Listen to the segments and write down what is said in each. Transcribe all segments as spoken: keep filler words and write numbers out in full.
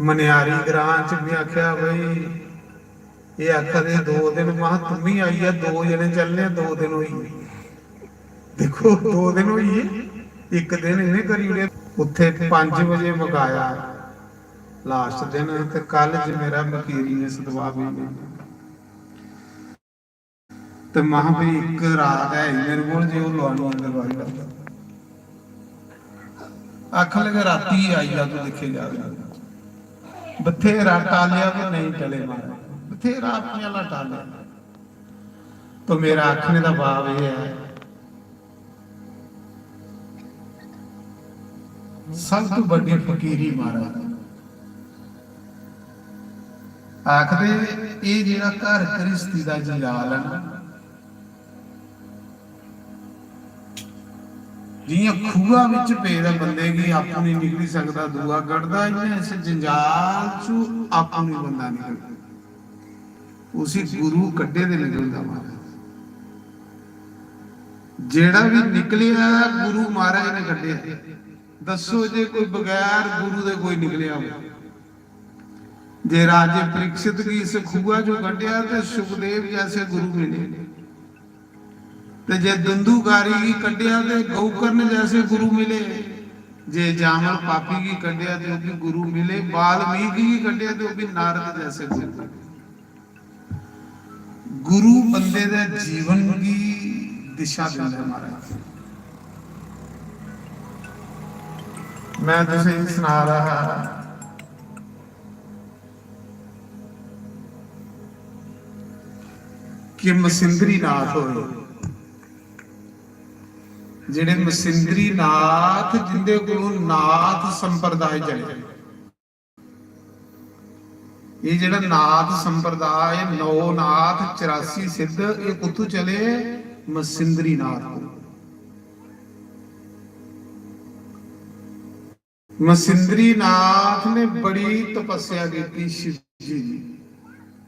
मनिहारी ग्रां च में आखेआ, "भाई, एह् आखा दे दो दिन।" महा, "तुम ही आई जा, दो जने चलने आं, दो दिन होई गे।" दिक्खो, दो दिन होई गे, इक दिन इ'नें करी ओड़ेआ। उत्थे पंज बजे मकाया लास्ट दिन, ते कल च मेरा मखीरियें सतवाह् बी। ते महा, "भाई, इक रात है ही मेरे कोल, जे ओह् लुआनी है ते लुआई लै।" आखन लगे, "राती आई जा, तू दिक्खे जा।" बथेरा टालेआ, पर नेईं टले महाराज, बथेरा अपने आह्ला टालेआ। तो मेरा आखने दा भाव एह् ऐ, सब तू बड्डी फकीरी महाराज। आखदे, एह् जेह्ड़ा घर घरिस्ती दा जंजाल ऐ ना, जि'यां खूहा बिच पेदा बंदे गी आपूं निं निकली सकदा, दूआ कड्ढदा, इ'यां इस जंजाल चू आपूं निं बंदा निकलदा। उसी गुरु कड्ढे दे निकलदा महाराज। जेह्ड़ा बी निकलेआ, गुरु महाराज ने कड्ढेआ। दस्सो जे कोई बगैर गुरु दे कोई निकलेआ हो। जे राजे परीक्षित गी इस खूहा चों कड्ढेआ ते सुखदेव जैसे गुरु मिले, ते जे दुंदुकारी गी कड्ढेआ ते गौकर्ण जैसे गुरु मिले, जे जामल पापी गी कड्ढेआ ते ओह् बी गुरु मिले, वाल्मीकि गी कड्ढेआ ते ओह् बी नारद जैसे गुरु मिले। गुरु बंदे दे जीवन गी दिशा दिंदा ऐ महाराज। मैं तुसेंगी सना रहा हा कि मसिंद्री नाथ होर, जेह्ड़े मसिंद्री नाथ, जिंदे कोलों नाथ संप्रदाय चले, एह् जेह्ड़ा नाथ संप्रदाय, नौ नाथ, चरासी सिद्ध, एह् कुत्थों चले? मसिंद्री नाथ कोल। मसिंद्री नाथ ने बड़ी तपस्या कीती शिव जी दी,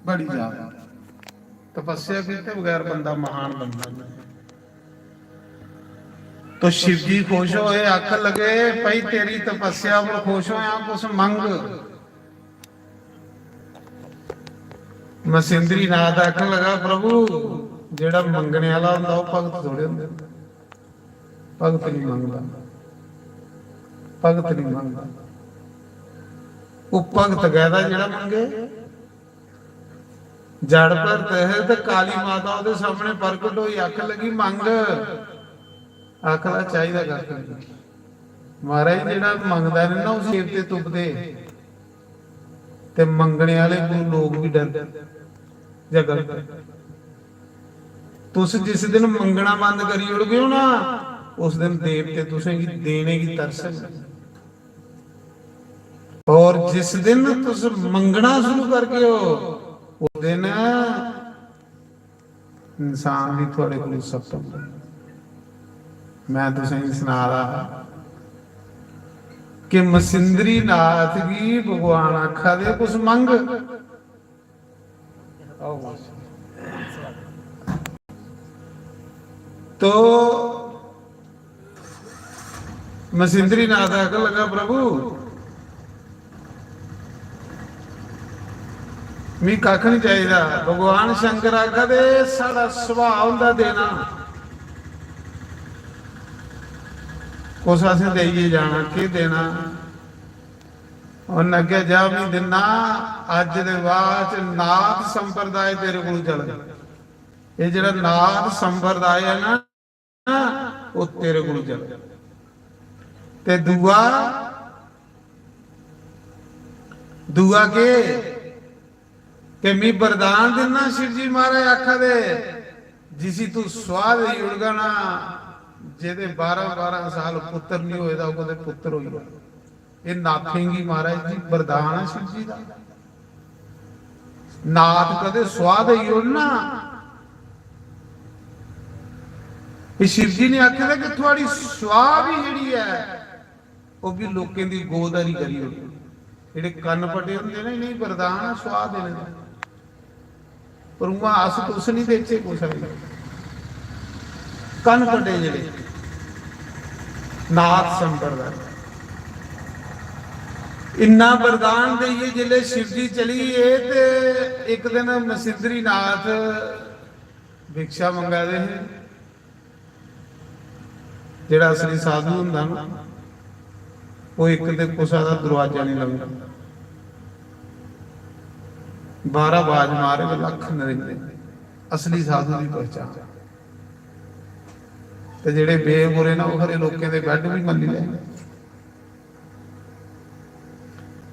बड़ी ज्यादा। तपस्या कीते बगैर बंदा महान बनदा नहीं। तो शिव जी खुश होए, आखन लगे, "भाई, तेरी तपस्या पर खुश होया, कुछ मंग।" मसिंद्री नाथ आखन लगा, "प्रभु, जेह्ड़ा मंगने आह्ला होंदा, ओह् भगत थोड़े होंदे, भगत नहीं मंगदा, भगत नहीं मंगदा। ओह् भगत गै दा जेह्ड़ा मंगे।" जड़ भरत हे ते काली माता ओह्दे सामने प्रकट होई, आखन लगी, "मंग।" आखन लगा, "चाहिदा कक्ख नहीं।" महाराज, जेह्ड़ा मंगदा नहीं ना, उसी देवते तुपदे, ते मंगने आह्ले कोल लोक भी डरदे। जां गलत ऐ? तुस जिस दिन मंगना बंद करी ओड़गे ओ ना, उस दिन देवते तुसेंगी देने गी तरसङन। और जिस दिन तुस मंगना शुरू करगे ओ, उस दिन इंसान दी थुआढ़े कोल सप्पन। मैं तुसेंगी सना दा हा कि मसिंद्री नाथ गी भगवान आखा दे, "कुछ मंग।" तो मसिंद्री नाथ आखन लगा, "प्रभु, मी कक्ख नहीं चाहिदा।" भगवान शंकर आखा दे, "साढ़ा सुभाऽ होंदा देना, कुछ असें देइयै जाना, केह् देना?" उन्न आखेआ, "जा, मी दिन्ना, अज्ज दे बाद च नाथ संप्रदाय तेरे कोल चलग। एह् जेह्ड़ा नाथ संप्रदाय ऐ ना, ओह् तेरे कोल चलग।" ते दूआ, दूआ केह्? ते मी वरदान दिन्ना, शिव जी महाराज आखा दे, "जिसी तू सुआह् देई ओड़गा ना, जेह्दे बारां बारां साल पुत्तर निं होए दा, ओह् कुतै पुत्तर होई जाग।" एह् नाथें गी महाराज जी वरदान ऐ शिव जी दा। नाथ कदें सुआह् देई ओड़ना। एह् शिव जी ने आखे दा कि थुआढ़ी सुआह् बी जेह्ड़ी ऐ, ओह् बी लोकें दी गोदहरी करी ओड़नी। जेह्ड़े कन्न पटे होंदे ना, इ'नेंगी वरदान ऐ सुआह् देने दा। पर उ'आं अस तुस निं देचै कुसै गी। कन्न पटे जेह्ड़े नाथ संप्रदाय। इन्ना वरदान देइयै जिसलै शिव जी चली गे ते इक दिन मसिंद्री नाथ भिक्षा मंगा दे हे। जेह्ड़ा असली साधु होंदा ना, ओह् इक ते कुसै दा दरोआजा निं लंघदा, बाह्रा बाज मारग लक्ख नरिंदे। असली साधु दी पहचान। ते जेह्ड़े बेबुरे ना, ओह् खरे लोकें दे बैड बी मल्ली लैंदे।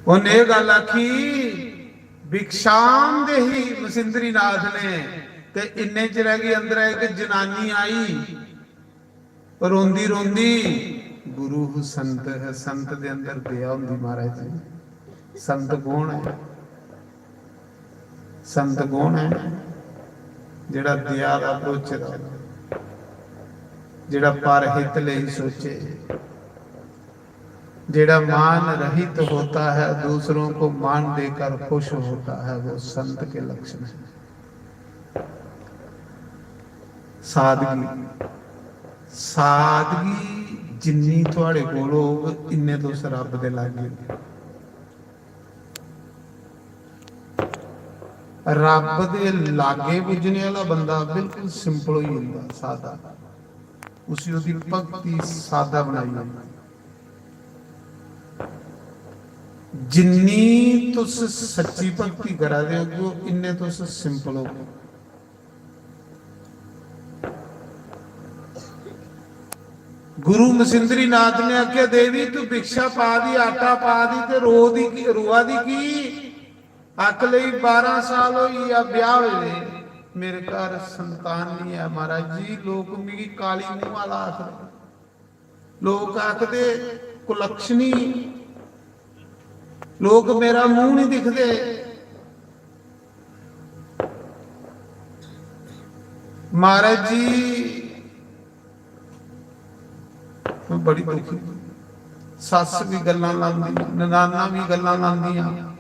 उन्नै एह् गल्ल आखी, भिक्षाम देही मसिंद्रीनाथ ने, ते इन्ने चिरै गी अंदर इक जनानी आई, रोंदी रोंदी, "गुरु संत है।" संत दे अंदर दया होंदी महाराज जी। संत कौन है? संत कौन है? जेह्ड़ा दया दा भरोचे दा, जेह्ड़ा पर हित लेई सोचे, जेड़ा मान रहित होता है, दूसरों को मान देकर खुश होता है, वो संत के लक्षण है। सादगी, सादगी जिन्नी थुआड़े कोल होग, इन्ने तुस रब दे लागे। रब दे लागे पुज्जने आह्ला बंदा बिल्कुल सिंपल होई जंदा, सादा। उसी ओह्दी भक्ति सादा बनाई ओड़दी। जिन्नी तुस सच्ची भक्ति करा दे होगे, इन्ने तुस सिंपल होगे। गुरु मसिंद्रीनाथ ने आखेआ, "देवी, तू भिक्षा पा दी, आटा पा दी ते रो दी की, रोआ दी की?" आख लई, "बारां साल होई गेआ ब्याह होए दे, मेरे घर संतान नहीं है महाराज जी। लोक मिगी काली मुंह आह्ला आखदे, लोक आखदे कुलक्षणी, लोक मेरा मूंह नहीं दिखदे।" महाराज जी, मैं बड़ी दुखी। सस्स भी गल्लां लांदी, ननाना भी गल्लां लांदियां,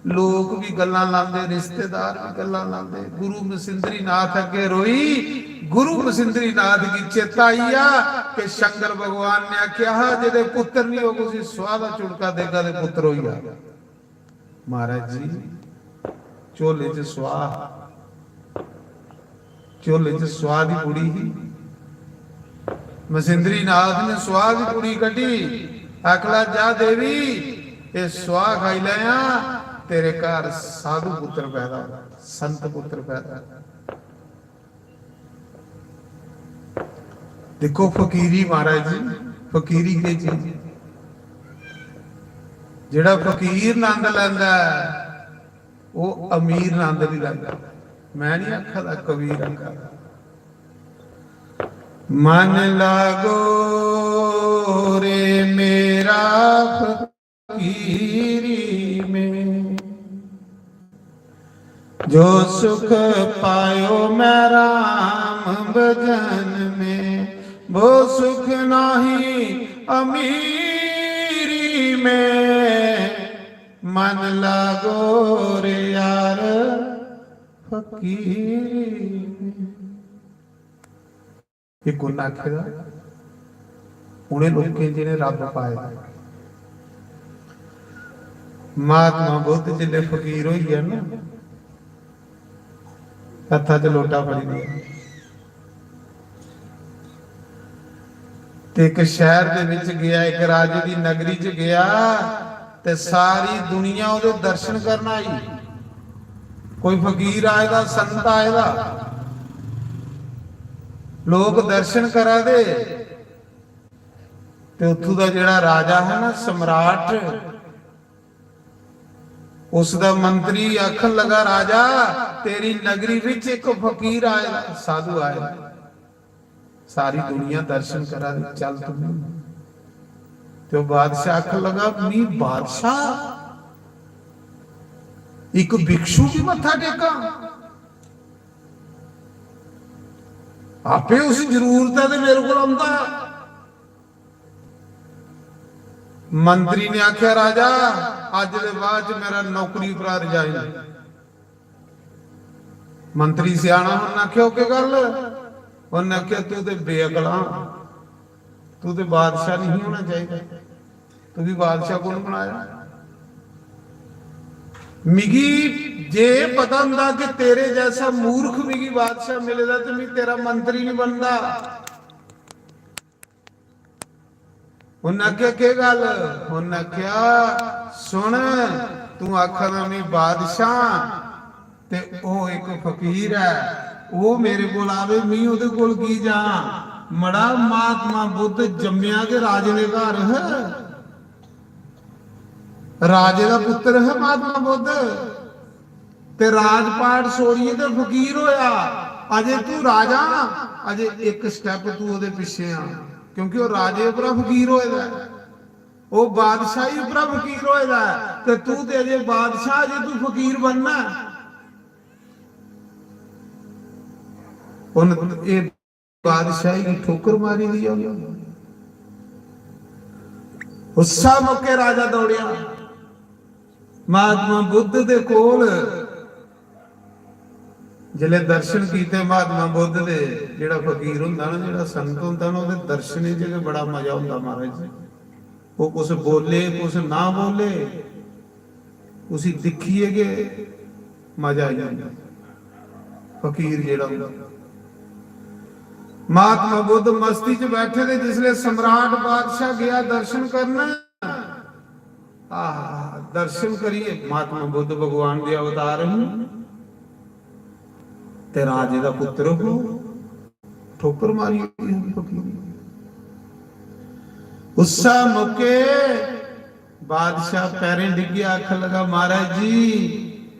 लोक भी गल्लां लांदे, रिश्तेदार भी गल्लां लांदे। गुरु मसिंद्रीनाथ अग्गे रोई। गुरु मसिंद्रीनाथ गी चेता आई गेआ कि शंकर भगवान ने आखेआ हा, "जेह्दे पुत्तर नहीं होग, उसी सुआह दा झुड़का देगा ते पुत्तर होई जा।" महाराज जी, झोले च सुआह, झोले च सुआह दी पुड़ी ही। मसिंद्रीनाथ ने सुआह दी पुड़ी कड्ढी, आखला, "जा देवी, एह् सुआह खाई लैयां, तेरे घर साधु पुत्र पैदा होना, संत पुत्र पैदा होना।" देखो फकीरी महाराज जी, फकीरी केह् चीज? जेह्ड़ा फकीर नंद लैंदा ऐ, ओह् अमीर नंद नहीं लैंदा। मैं नहीं आखा दा, कबीर आखा दा। "मन लागो रे मेरा फकीरी में, जो सुख पायो मैं राम भजन में, वो सुख नाही अमीरी में, मन लागो रे यार फकीरी में।" एह् कु'न आखे दा? उ'नें लोकें जि'नें रब पाए दा। महात्मा बुद्ध जिसलै फकीर होई गे ना, हत्था च लोटा फड़ी लेआ ते इक शैह्र दे बिच गेआ, इक राजे दी नगरी च गेआ। ते सारी दुनिया ओह्दे दर्शन करन आई। कोई फकीर आए दा, संत आए दा, लोक दर्शन करा दे। ते उत्थू दा जेह्ड़ा राजा हा ना, सम्राट, उसदा मंत्री आखन लगा, "राजा, तेरी नगरी विच इक फकीर आए दा, साधु आए दा।" सारी दुनिया दर्शन करा दी, चल तू भी। ते ओह् बादशाह आखन लगा, "मी बादशाह इक भिक्षु गी मत्था टेकां? आपे उसी जरूरत ऐ ते मेरे कोल औंदा ऐ।" मंत्री ने आखेआ, "राजा, अज्ज दे बाद च मेरा नौकरी उप्परा रिजाइन।" मंत्री स्याना, उन्नै आखेआ, "ओह् केह् गल्ल?" उन्नै आखेआ, "तू ते बेअकल आं, तू ते बादशाह नहीं होना चाहिदा, तुगी बादशाह कु'न बनाया?" मिगी जे पता होंदा कि तेरे जैसा मूर्ख मिगी बादशाह मिले दा ते मिगी तेरा मंत्री नहीं बनदा। उन्नै आखेआ, "केह् गल्ल?" उन्नै आखेआ, "सुन, तूं आखा दा में बादशाह, ते ओह् इक फकीर ऐ, ओह् मेरे कोल आवे, मी ओह्दे कोल की जां?" मड़ा, महात्मा बुद्ध जम्मेआ गै राजे दे घर ह, राजे दा पुत्तर ह महात्मा बुद्ध, ते राजपाट छोड़ियै ते फकीर होया। अजे तू राजा, अजे इक step तू ओह्दे पिच्छे आ, क्योंकि ओह् राजे उप्परा फकीर होए दा ऐ, ओह् बादशाही उप्परा फकीर होए दा ऐ, ते तू ते अजे बादशाह, अजे तू फकीर बनना ऐ। उन एह् बादशाही गी ठोकर मारी दी ऐ। उस्सा मौके राजा दौड़ेआ महात्मा बुद्ध दे कोल। जिसलै दर्शन कीते महात्मा बुद्ध दे, जेह्ड़ा फकीर होंदा ना, जेह्ड़ा संत होंदा ना, ओह्दे दर्शनें च गै बड़ा मजा होंदा महाराज जी। ओह् कुछ बोले, कुछ ना बोले, उसी दिक्खियै गै मजा आई जंदा। फकीर जेह्ड़ा होंदा, महात्मा बुद्ध मस्ती च बैठे दे, जिसलै सम्राट बादशाह गेआ दर्शन करन, आह, दर्शन करियै, महात्मा बुद्ध भगवान दे अवतार ही ते राजे दा पुत्र हो, ठोकर मारी होई फकीर। उस्सा मौके बादशाह पैरें डिग्गेआ, आखन लगा, "महाराज जी,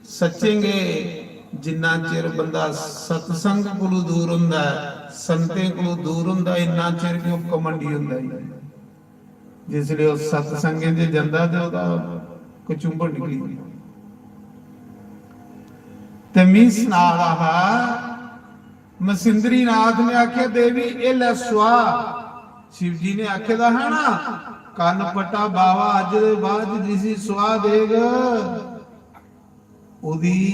सच्चें गै जिन्ना चिर बंदा सतसंग कोलू दूर होंदा ऐ, संतें कोलू दूर होंदा ऐ, इन्ना चिर गै ओह् घमंडी होंदा ऐ।" जिसलै ओह् सतसंगें च जंदा ते ओह्दा कचुंबड़ निकली जंदा। ते मी सना दा हा, मसिंदरी नाथ ने आखेआ, "देवी, एह् लै सुआह्।" शिव जी ने आखे दा हा ना, "कन्न पट्टा बावा अज्ज दे बाद जिसी सुआह् देग, ओह्दी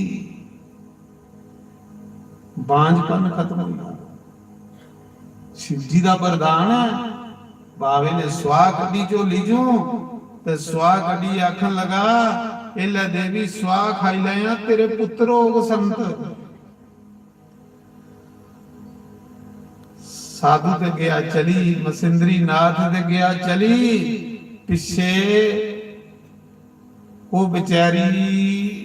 बांझपन खत्म होई जाग।" शिव जी दा वरदान ऐ। बावे ने सुआह् कड्ढी झोली चों ते सुआह् कड्ढी आखन लगा, "एह् लै देवी, सुआह् खाई लैयां, तेरे पुत्तर होग संत।" साधु ते गेआ चली, मसिंदरी नाथ ते गेआ चली, पिच्छे ओह् बेचारी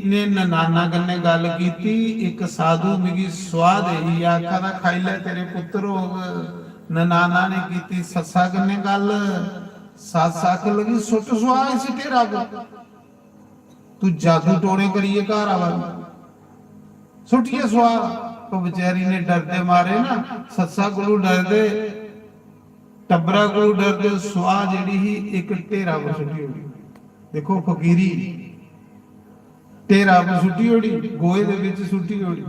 ने ननाना कन्नै गल्ल कीती, "इक साधु मिगी सुआह् देई आखा दा, खाई लै, तेरे पुत्तर होग।" ननाना ने कीती सस्सा कन्नै गल्ल, सस्स आखन लगी, "सुट्ट सुआह् इसी ढेरा पर, तू जादू टोने करियै घर आवा दी।" सुट्टियै सुआह्, ओह् बेचारी ने डरदे मारे ना, सस्सा कोलू डरदे, टब्बरा कोलू डरदे, सुआह् जेह्ड़ी ही इक ढेरा पर सुट्टी ओड़ी। दिक्खो फकीरी, ढेरा पर सुट्टी ओड़ी, गोहे दे बिच सुट्टी ओड़ी।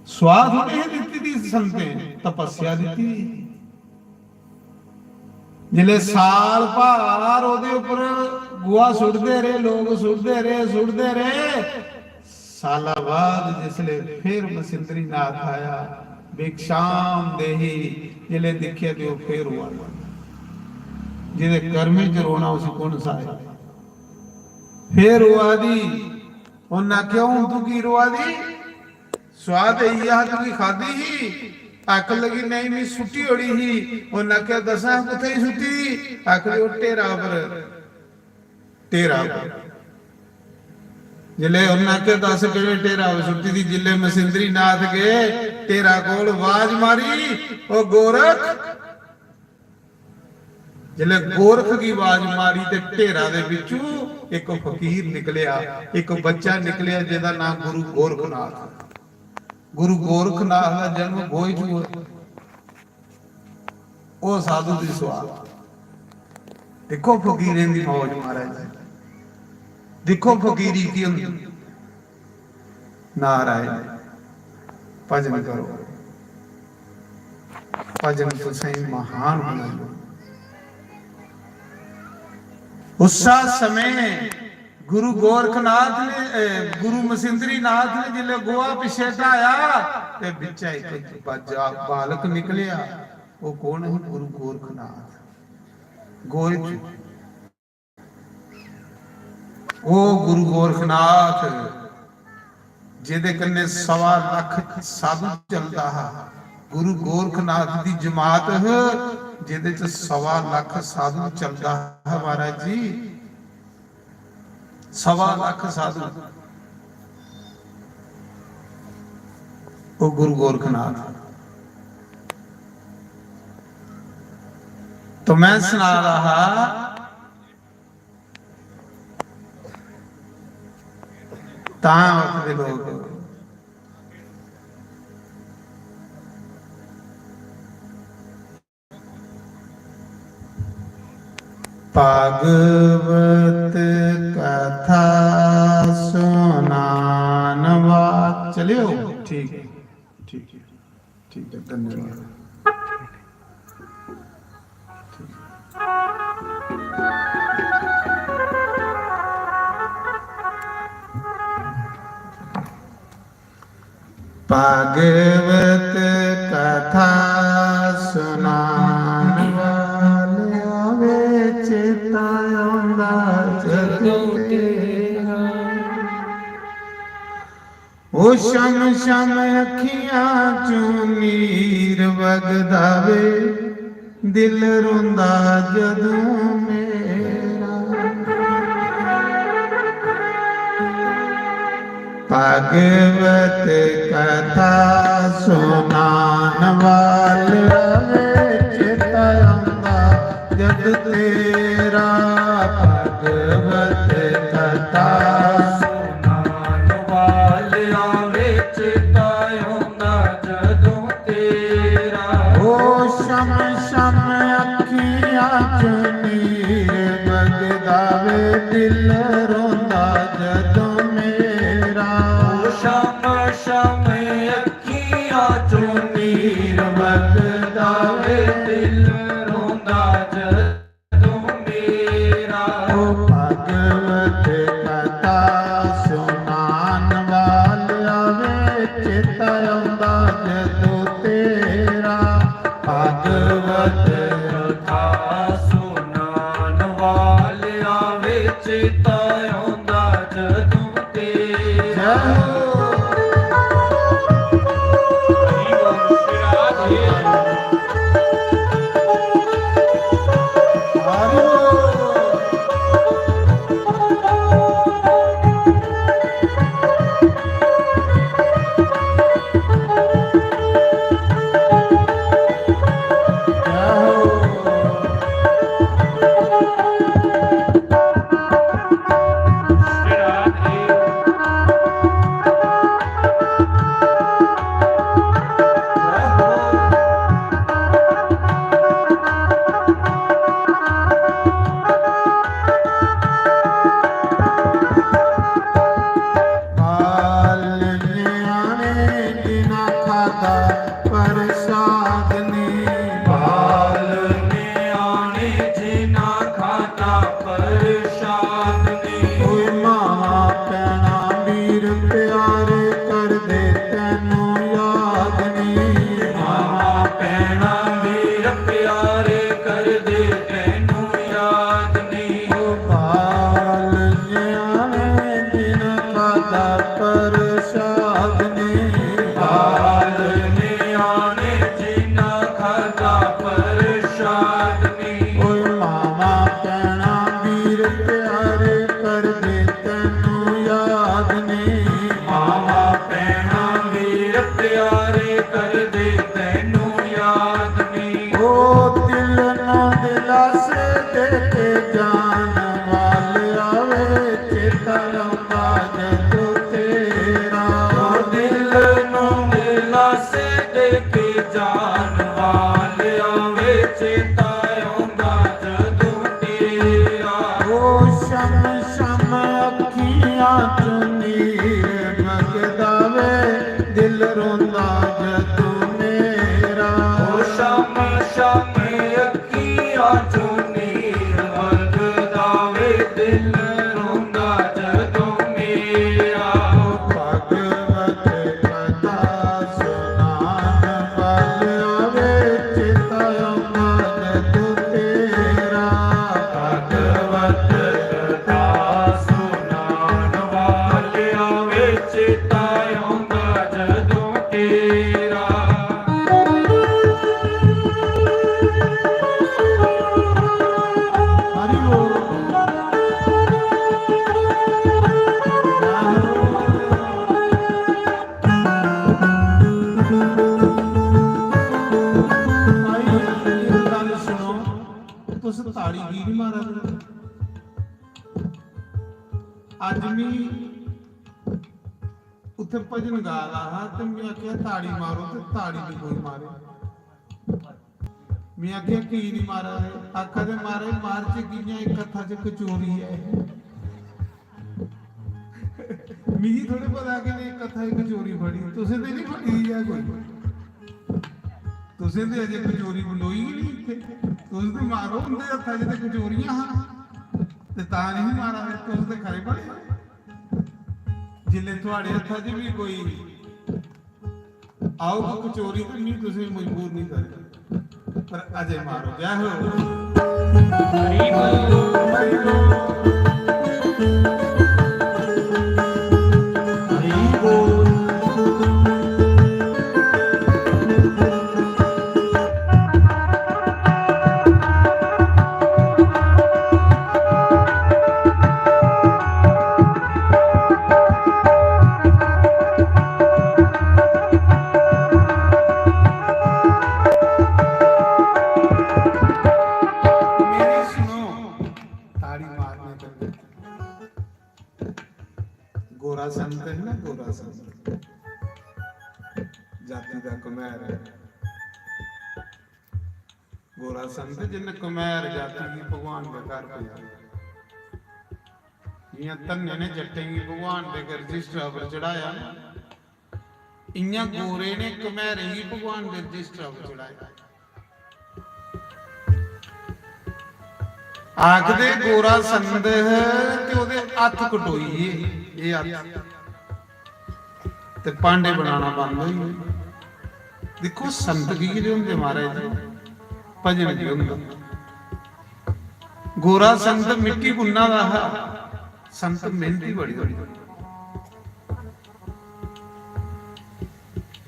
सुआह् थोड़ी ही दित्ती दी संतें, तपस्या दित्ती दी। जिसलै साल भर ओह्दे उप्पर गोहा सुट्टदे रेह्, लोक सुट्टदे रेह्, सुट्टदे रेह्, साला बाद जिसलै फिर मसिंदरी नाथ आया, भिक्षाम देही, जिसलै दिक्खेआ ते ओह् फिर रोआ दा। जेह्दे कर्में च रोना उसी कु'न साए? फिर रोआ दी। उन्न आखेआ, "हून तूं की रोआ दी? सुआह् देई हा, तुगी खाद्धी ही?" आखन लगी, "नेईं, मी सुट्टी ओड़ी ही।" उन्न आखेआ, "दस्सां कुत्थै ही सुट्टी दी?" आखन लगी, "ओह् ढेरा पर, ढेरा पर।" जिसलै उन्न आखेआ, "दस्स केह्ड़े ढेरा पर सुट्टी दी?" जिसलै मसिंदरी नाथ गे ढेरा कोल, आवाज मारी, "ओ गोरख।" जिसलै गोरख गी आवाज मारी ते ढेरा दे बिच्चू इक फकीर निकलेआ, इक बच्चा निकलेआ जेह्दा नां गुरु गोरखनाथ। गुरु गोरखनाथ दा जन्म गोहे च होआ। ओह् साधु दी सुआह्। दिक्खो फकीरें दी मौज महाराज, दिक्खो फकीरी की होंदी। नारायण, भजन करो, भजन तुसें महान बनाई। उस्सा समें गुरु गोरखनाथ ने, ए, गुरु मसिंदरी नाथ ने जिसलै गोहा पिच्छे ढाया ते बिच्चा इक बच्चा बालक निकलेआ। ओह् कौन है? गुरु गोरखनाथ। गोहे च। ओह् गुरु गोरखनाथ, जेह्दे कन्नै सवा लक्ख साधु चलदा हा, गुरु गोरखनाथ दी जमात, जेह्दे च सवा लक्ख साधु चलदा हा, महाराज जी, सवा लक्ख साधु। ओह् गुरु गोरखनाथ। तो मैं सना रहा हा, तां आखदे लोक, भागवत कथा सुनान वाल। चलियो, ठीक है, ठीक है, ठीक है, धन्यवाद। भागवत कथा सुनान वाले आवे, चेता आंदा जदों तेरा। ओ शम शम अखियां चों नीर वगदा वे, दिल रोंदा जदों मेरा। भागवत कथा सुनान वाल आवे, चेता आंदा जद तेरा। भागवत कथा सुनान वाल आवे, चेता आंदा जदों तेरा। ओ शम शम अखियां चों नीर वगदा वे, दिल रोंदा जदों मेरा। ओ शम शम अखियां चों नीर वगदा वे, दिल रोंदा जदों मेरा। ओ भागवत कथा सुनान वाल आवे, चेता आंदा जदों तेरा। भागवत कथा सुनान वाल आवे, चेता आंदा जदों तेरा। बाल न्याणे जिन्ना खादा प्रसाद नी। बाल न्याणे जिन्ना खादा प्रसाद नी। ओए मावां भैणां वीर प्यारे करदे तैनू याद नी। मावां भैणां वीर प्यारे करदे तैनू याद नी। ओ बाल न्याणे जिन्ना खादा प्रसाद नी। बाल न्याणे जिन्ना खादा प्रसाद नी। ओए मावां भैणां वीर प्यारे करदे तैनू याद नी। मावां भैणां वीर प्यारे करदे तैनू याद नी। ओ दिल नू दिलासे दे के जान वाल आवे, चेता आंदा जदों तेरा। ओ दिल नू दिलासे दे के जान वाल आवे, चेता आंदा जदों तेरा। ओ शम शम अखियां चों नीर वगदा वे, दिल रोंदा जदों मेरा। ओ शम शम अखियां चों नीर वगदा वे, दिल रोंदा जदों मेरा। ओ भागवत कथा सुनान वाल आवे, चेता आंदा जदों तेरा। भागवत कथा सुनान अज्ज मी उत्थे भजन गा दा हा ते में आखेआ, "ताड़ी मारो," ते ताड़ी निं कोई मारे। में आखेआ, "की निं मारा दे?" आखा दे, "महाराज, मार्च कि'यां, इक हत्था च कचोरी ऐ।" मिगी थोड़े पता कि इक हत्था च कचोरी फड़ी, तुसें ते निं फड़ी दी ऐ कोई। तुसें ते अजें कचोरी बलोई गै निं इत्थै। तुस ते मारो, उं'दे हत्था च ते कचोरियां हां, ते तां निं मारा दे। तुस ते खरे बड़े। जिसलै थुआड़े हत्था च बी कोई औग कचोरी, ते मी तुसें मजबूर निं करना, पर अजें मारो। जय हो। हरि बोल। हरि बोल। मेरी सुनो, ताड़ी मारने कन्नै। गोरा संत है ना, गोरा संत, जाति दा कमैर है। गोरा संत जिन्न कमैर जाति गी भगवान दे घर पजाया। जि'यां धन्ने ने जट्टें गी भगवान दे अग्गें रजिस्टरा पर चढ़ाया ना, इ'यां गोरे ने कमैरें गी भगवान दे रजिस्टरा पर चढ़ाया। आखदे गोरा संत है ते ओह्दे हत्थ कटोई गे, एह् हत्थ, ते भांडे बनाना बंद होई गे। दिक्खो, संत की जे होंदे महाराज जी, भजन की होंदा। गोरा संत मिट्टी गुन्ना दा हा, संत मेहनती बड़ी होंदी।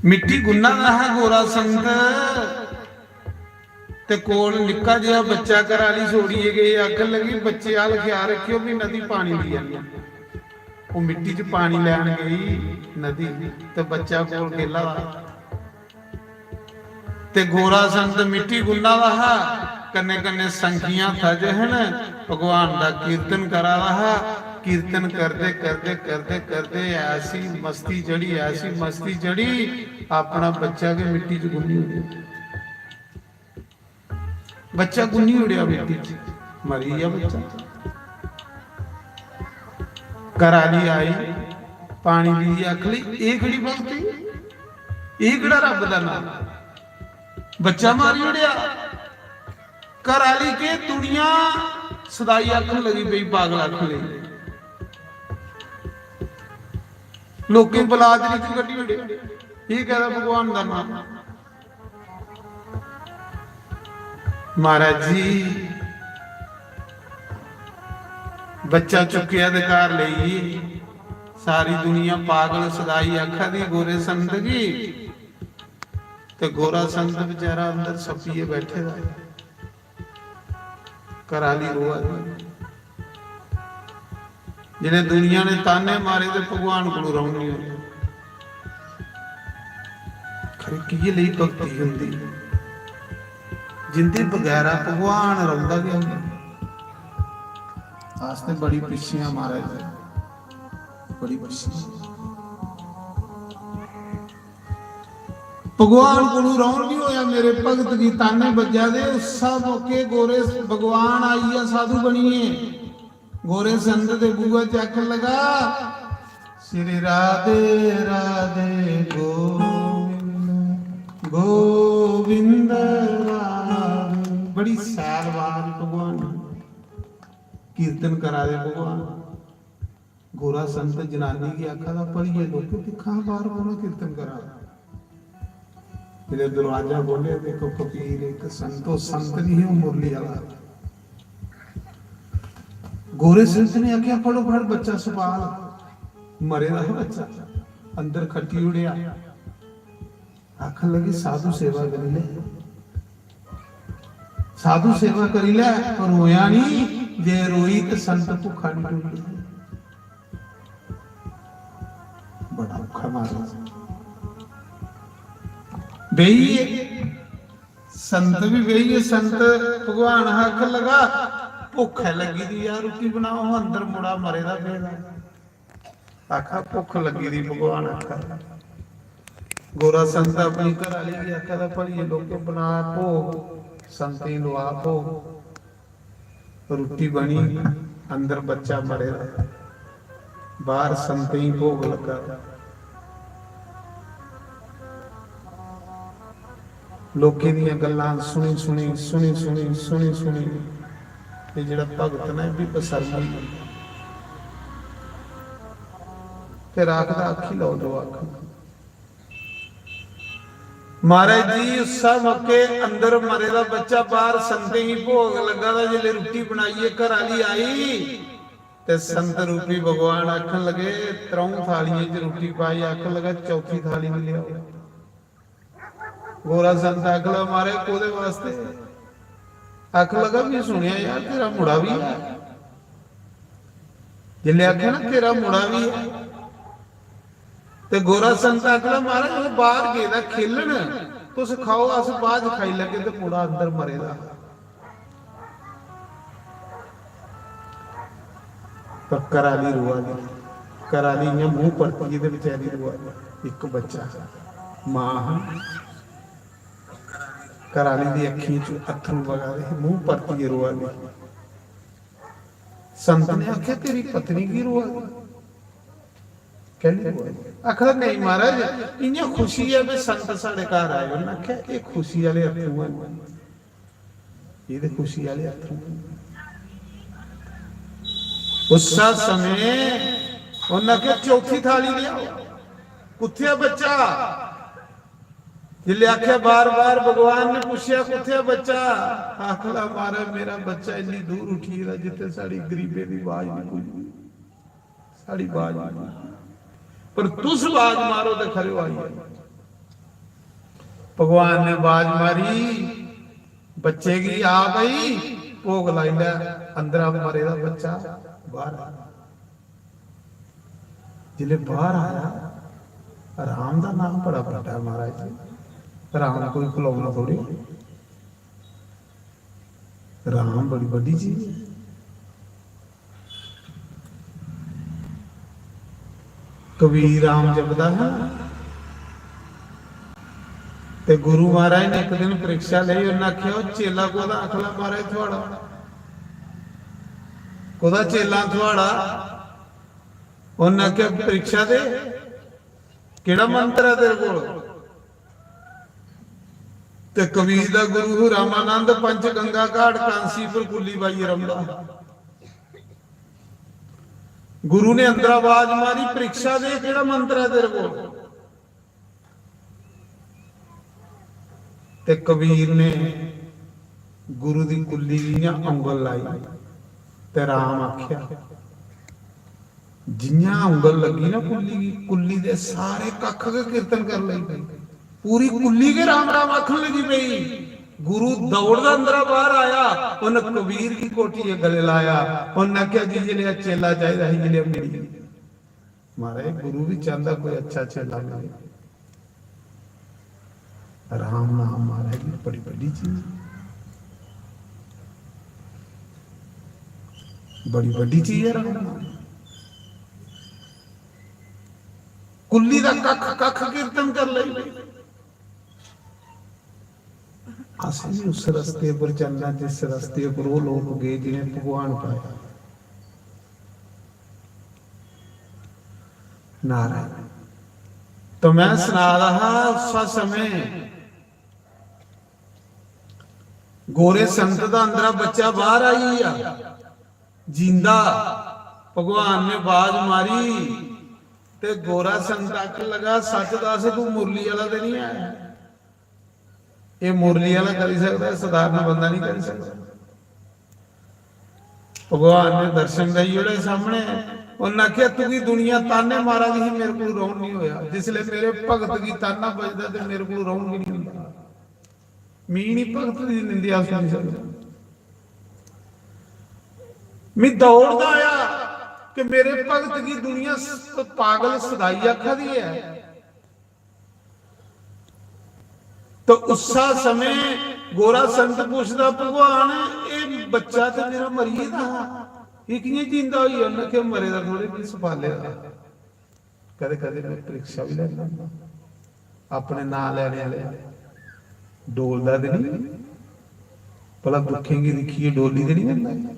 मिट्टी गुन्ना दा हा गोरा संत, ते कोल निक्का जेहा बच्चा, घर आह्ली छोड़ियै गेई, आखन लगी, "बच्चे आह्ल ख्याल रक्खेओ, भी नदी पानी लेई आनी।" ओह् मिट्टी च पानी लैन गेई नदी, ते बच्चा कोल खेला दा। ते गोरा संत मिट्टी गुन्ना दा हा, कन्नै कन्नै संखियां थज हन, भगवान दा कीर्तन करा दा हा। कीर्तन करदे, करदे, करदे, करदे ऐसी मस्ती चढ़ी, ऐसी मस्ती चढ़ी, अपना बच्चा गै मिट्टी च गुन्नी ओड़ेआ। बच्चा गुन्नी ओड़ेआ मिट्टी च, मरी गेआ बच्चा। घर आह्ली आई, पानी पीइयै आखन लगी, "एह् केह्ड़ी भगती? एह् केह्ड़ा रब्ब दा नांऽ?" बच्चा मारी ओड़ेआ। घर आह्ली के दुनिया सदाई आखन लगी पेई, पागल आखन लगी। लोकें बलात दी चू कड्ढी ओड़े। एह् कैह्दा भगवान दा नांऽ? महाराज जी, बच्चा चुक्केआ ते घर लेई गे। सारी दुनिया पागल सदाई आखा दी गोरे संत गी, ते गोरा संत बेचारा अंदर सप्पियै बैठे दा। घर आह्ली रोआ दी। जि'नें दुनिया ने ताने मारे ते भगवान कोलू रौह्न निं होए। खरे कि'यै लेई भक्ति होंदी जिंदे बगैरा भगवान रौंह्दा गै नेईं। अस ते बड़ी पिच्छे आं महाराज, बड़ी पिच्छे। भगवान कोलू रौह्न निं होआ, मेरे भगत गी ताने बज्जा दे। उस मौके गोरे भगवान आई गेआ साधु बनियै। गोरे संत दे बूहे च आखन लगा, "श्री राधे राधे गोविंद, गोविंद राधे।" बड़ी सैल आवाज भगवान, कीर्तन करा दे भगवान। गोरा संत जनानी गी आखा दा, "भलिये लोको, दिक्खा हां बाहर कौन कीर्तन करा दा।" जिसलै दरवाजा खोह्लेआ ते इक फकीर, इक संत, ओह् संत निं ही, ओह् मुरली आह्ला। गोरे संत ने आखेआ, "फड़ो फड़ बच्चा सपाल।" मरे दा हा बच्चा, अंदर खट्टी ओड़ेआ। आखन लगी, "साधु सेवा करी ले, साधु सेवा करी ले, पर रोया नहीं, जे रोई ते संत भुक्खा निकली जाए।" बड़ा औखा महाराज। बेहियै, संत भी बेहियै, संत भगवान आखन लगा, "भुक्ख ऐ लग्गी दी यार, रुट्टी बनाओ।" अंदर मुड़ा मरे दा पेदा। आखा, "भुक्ख लग्गी दी भगवान," आखा। गोरा संत अपनी घर आह्ली गी आखा दा, "भलिये लोके, बना भोग, संतें गी लोआ भोग।" रुट्टी बनी, अंदर बच्चा मरे दा, बाहर संतें गी भोग लग्गा दा। लोकें दियां गल्लां सुनी सुनी, सुनी सुनी, सुनी सुनी, ते जेह्ड़ा भगत ना, एह् बी बेसर्म होई जंदा। फिर आखदा, "आखी लैओ जो आखना।" महाराज जी, उस्सै मौके अंदर मरे दा बच्चा, बाहर संतें गी भोग लग्गा दा, जिसलै रुट्टी बनाइयै घर आह्ली आई, ते संत रूपी भगवान आखन लगे, त्र'ऊं थालियें च रुट्टी पाई, आखन लगा, "चौथी थाली बी लेआओ।" गोरा संत आखन लगा, "महाराज, कोह्दे वास्ते?" आखन लगा, "मैं सुनेआ यार, तेरा मुड़ा बी ऐ।" जिसलै आखेआ ना, "तेरा मुड़ा बी ऐ," ते गोरा संत आखन लगा, "महाराज, ओह् बाहर गेदा खेलन, तुस खाओ, अस बाद च खाई लैगे।" ते मुड़ा अंदर मरे दा हा। पर घरा आह्ली रोआ दी, घरा आह्ली इ'यां मूंह परतियै ते बेचारी रोआ दी। इक बच्चा, मां हा, घरा आह्ली दी अक्खीं च अत्थरू बगा दे हे, मूंह परतियै रोआ दी। संत ने आखेआ, "तेरी पत्नी की रोआ दी? कैल्ली रोआ दी?" आखदा, "नेईं महाराज, इ'यां खुशी ऐ भी संत साढ़े घर आए।" उ'न्नै आखेआ, "एह् खुशी आह्ले अत्थरू न।" एह् ते खुशी आह्ले अत्थरू न। उस्सै समें उ'न्नै आखेआ, "चौथी थाली लेआओ।" कुत्थै बच्चा? जिसलै आखेआ बार-बार, भगवान ने पुच्छेआ, "कुत्थै बच्चा?" आखदा, "महाराज, मेरा बच्चा इन्नी दूर उठी गेदा, जित्थै साढ़ी गरीबें दी आवाज निं पुजदी।" साढ़ी बाज मारी। पर तुस बाज मारो ते खरे आई जाओ। भगवान ने बाज मारी, बच्चे गी, "आ भाई, भोग लाई लै।" अंदरा मरे दा बच्चा बाहर आया। जिसले बाहर आया, राम दा नाम बड़ा बड्डा महाराज जी। राम कोई खलौना थोड़ी, राम बड़ी बड्डी चीज है। कबीर राम जपदा हा। ते गुरु महाराज ने इक दिन परीक्षा लेई, उन्नै आखेआ, "ओह् चेला कोह्दा?" आखला, "महाराज, थुआढ़ा।" "कोह्दा चेला थुआढ़ा?" उन्नै आखेआ, "परीक्षा दे, केह्ड़ा मंत्र ऐ तेरे कोल?" ते कबीर दा गुरु रामानंद पंच गंगा घाट कांसी पर कुल्ली पाइयै रौंह्दा। गुरु ने अंदर आवाज मारी, "परीक्षा दे, केह्ड़ा मंत्र ऐ तेरे कोल?" ते कबीर ने गुरु दी कुल्ली गी इ'यां औंगल लाई ते राम आखेआ। जि'यां औंगल लग्गी ना कुल्ली गी, कुल्ली दे सारे कक्ख गै कीर्तन कर लगी पे। पूरी कुल्ली गै राम राम आखन लगी पेई। गुरु दौड़दा अंदरा बाहर आया, उन्न कबीर गी घोटियै गले लाया। उन्न आखेआ, "जी, जिसलै चेला चाहिदा ही, जिसलै मिली गेआ।" महाराज, गुरु भी चाहंदा कोई अच्छा चेला मिले। राम नाम महाराज जी बड़ी बड्डी चीज, बड़ी बड्डी चीज है राम नाम। कुल्ली दा कख कख कीर्तन कर ले। असें भी उस रस्ते पर चलना जिस रस्ते पर ओह् लोक गे जिनें भगवान पाया। नारायण। तो मैं सना रहा हा, उस समय गोरे संत दा अंदरा बच्चा बाहर आई गया, जींदा। भगवान ने बाज मारी ते गोरा संत आखन लगा, "सच दस, तू मुरली वाला ते नहीं आया?" ये मुरली वाला करी सकता है, साधारण बंदा नहीं करी सकता। भगवान ने दर्शन देई ओड़े सामने। उन्हें आखेआ, "तुगी दुनिया ताने मारा दी ही, मेरे को रौन नहीं होया। जिसले मेरे भगत की ताना बजदा ते मेरे को रौन भी नहीं होंदा। मी नहीं भगत की निंदिया सुनी सकदा।" मैं दौड़दा आया कि मेरे भगत की दुनिया स-, पागल सदाई आखा दी है। तो उस्सा समय गोरा संत पुछदा, "भगवान, ये बच्चा ते मेरा मरी गेदा हा, ये कियां जिंदा होई गेआ?" उन्हें आखेआ, "मरे दा थोड़े, भी सपाले दा।" कदें कदें में परीक्षा भी लैना होंदा। अपने नां लैने आह्ले डोलदा ते नहीं, भला दुखें गी दिक्खियै डोली ते नहीं जंदा?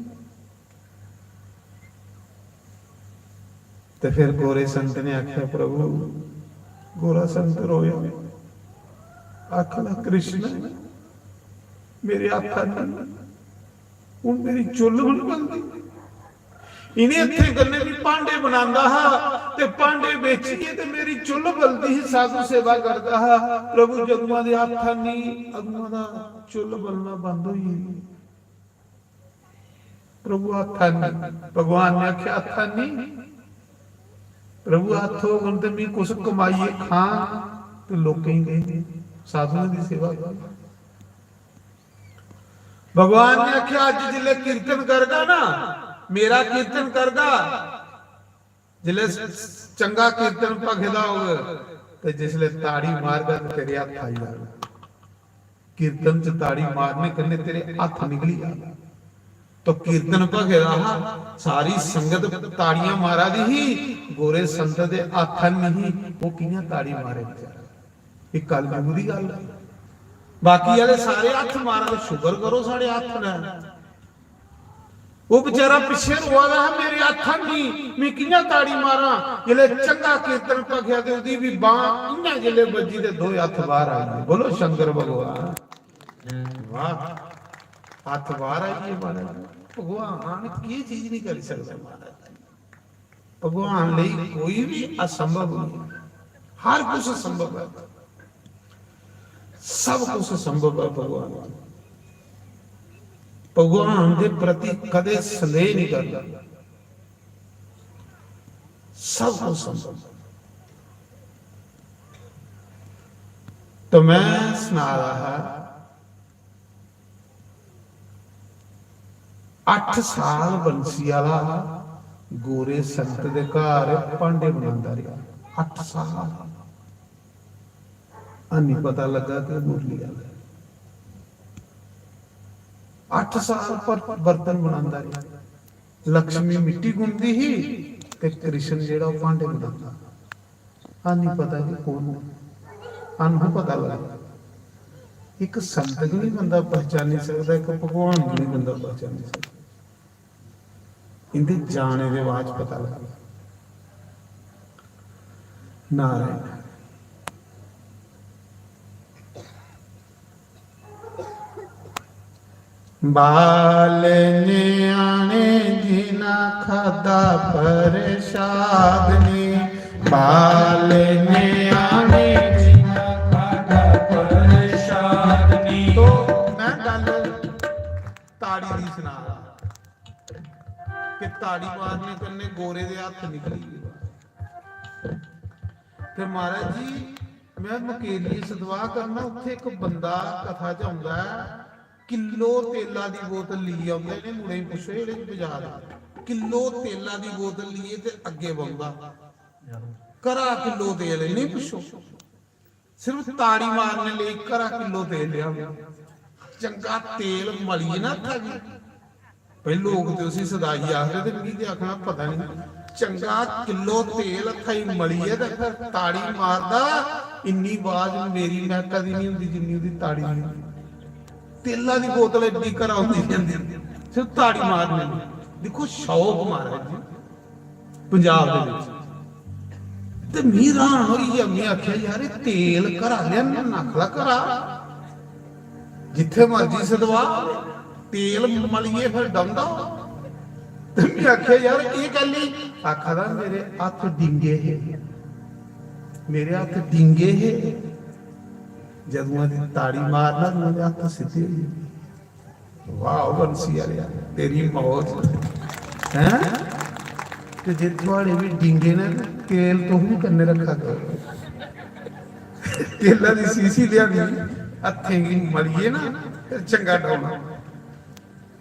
ते फिर गोरे संत ने आखेआ, "प्रभु," गोरा संत रोया, आखन लगा, "कृष्ण, मेरे हत्था नहीं, हून मेरी चुल्ल बी नहीं बनदी।" इ'नें हत्थें कन्नै भी भांडे बनांदा हा ते भांडे बेचियै ते मेरी चुल्ल बलदी ही, साधु सेवा करदा हा। प्रभु, जदुआं दे हत्थ नहीं, अदुआं दा चुल्ल बलना बंद होई गेई। प्रभु, हत्थ नहीं। भगवान ने आखेआ, "हत्थ नहीं, प्रभु, हत्थ होगन ते मैं कुछ कमाइयै खां ते लोकें गी दें, साधुएं दी सेवा करूं।" भगवान ने आखेआ, "अज्ज जिसलै कीर्तन करगा ना, मेरा कीर्तन करगा, जिसलै चंगा कीर्तन भखे दा होग, ते जिसलै ताड़ी मारगा ते तेरे हत्थ आई जाग। कीर्तन च ताड़ी मारने कन्नै तेरे हत्थ निकली जाग।" तो कीर्तन भखे दा हा, सारी संगत ताड़ियां मारा दी ही, गोरे संत दे हत्थ नहीं, वो कि'यां ताड़ी मारे बेचारा? ये कलयुग दी गल्ल है। बाकी आह्ले सारे हत्थ मारा दे, शुकर करो साढ़े हत्थ न। वो बेचारा पिच्छे रोआ दा हा, "मेरे हत्थ नहीं, मैं कि'यां ताड़ी मारां?" जिसलै चंगा कीर्तन भखेआ ते ओह्दी बी बांह इ'यां जिसलै बज्जी ते दो हत्थ बाहर आई गे। बोलो शंकर भगवान। वाह, हत्थ बाहर आई गे महाराज। भगवान की चीज नहीं करी सकदा महाराज? भगवान लेई कोई भी असंभव नहीं, हर कुछ संभव है, सब कुछ संभव है भगवान। भगवान के प्रति कदे संदेह नहीं करना, सब कुछ संभव है। तो मैं सना रहा हा, अठ साल बंसी आह्ला गोरे संत दे घर भांडे बनांदा रेहा। अठ साल। हैनी पता लग्गा कि मुरली आह्ला। अठ साल पर बर्तन बनांदा रेहा। लक्ष्मी मिट्टी गुनदी ही ते कृष्ण जेह्ड़ा ओह् भांडे बनांदा। हैनी पता कि कौन ऐ। अनहु पता लगदा। इक संत गी नहीं बंदा पहचानी सकदा, इक भगवान गी नहीं बंदा पहचानी सकदा। इंदे जाने दे बाद च पता लगदा। नारायण। बाल न्याणे जिना खादा प्रसाद नी, बाल न्याणे जिना खादा प्रसाद नी। तो मैं गल्ल ताड़ी दी सना रहा कि ताड़ी मारने कन्नै गोरे दे हत्थ निकली गे। ते महाराज जी, मैं मकेरिये सतवाह करना, उत्थे एक बंदा कथा च औंदा ऐ, किलो तेला दी बोतल लेइयै औंदा। इ'नें मुड़ें गी पुच्छो जेह्ड़े बजार, किलो तेला दी बोतल लेइयै ते अग्गें बौंह्दा। घरा किलो तेल, इ'नें गी पुच्छो, सिर्फ ताड़ी मारने लेई घरा किलो तेल लेआ। चंगा तेल मलियै ना हत्था गी। भाई, लोक ते उसी सदाई आखदे ते मिगी ते आखना पता नहीं। चंगा किलो तेल हत्था गी मलियै ते फिर ताड़ी मारदा, इन्नी बाज मेरी मैका दी नहीं होंदी जिन्नी ओह्दी ताड़ी दी होंदी। तेला दी बोतल एड्डी घरा होंदी जंदी, सिर्फ ताड़ी मारने दी। दिक्खो शौक महाराज जी, पंजाब दे बिच। ते मी हैरान होई गेआ, में आखेआ, "यार, एह् तेल घरा लेआना, नक्खला घरा, जित्थै मर्जी सदवा, तेल मलियै फिर डंदा।" ते में आखेआ, "यार, एह् कैल्ली?" आखा दा, "मेरे हत्थ डींगे हे, मेरे हत्थ डींगे हे, जदुआं दी ताड़ी मारना, उदुआं दे हत्थ सिद्धे होई गे।" वाह, ओ बंसी आह्लेआ, तेरी मौज। हैं? ते जे थुआड़े बी डींगे न, ते तेल तुस बी कन्नै रक्खा करो। तेला दी सीसी लेआनी, हत्थें गी मलियै ना, ते चंगा डौना।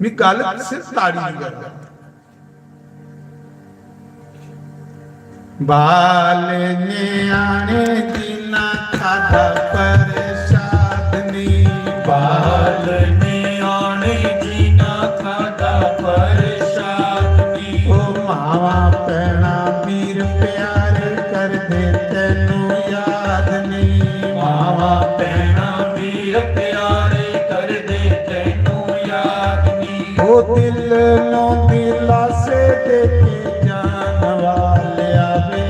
मी गल्ल सिर्फ ताड़ी दी करदा। बाल न्याणे जिन्ना खादा प्रसाद नी। बाल न्याणे जिन्ना खादा प्रसाद नी। ओ मावां भैणां वीर प्यारे करदे तैनू याद नी। मावां भैणां वीर प्यारे करदे तैनू याद नी। ओ दिल नू दिलासे दे के जान वालिया वे,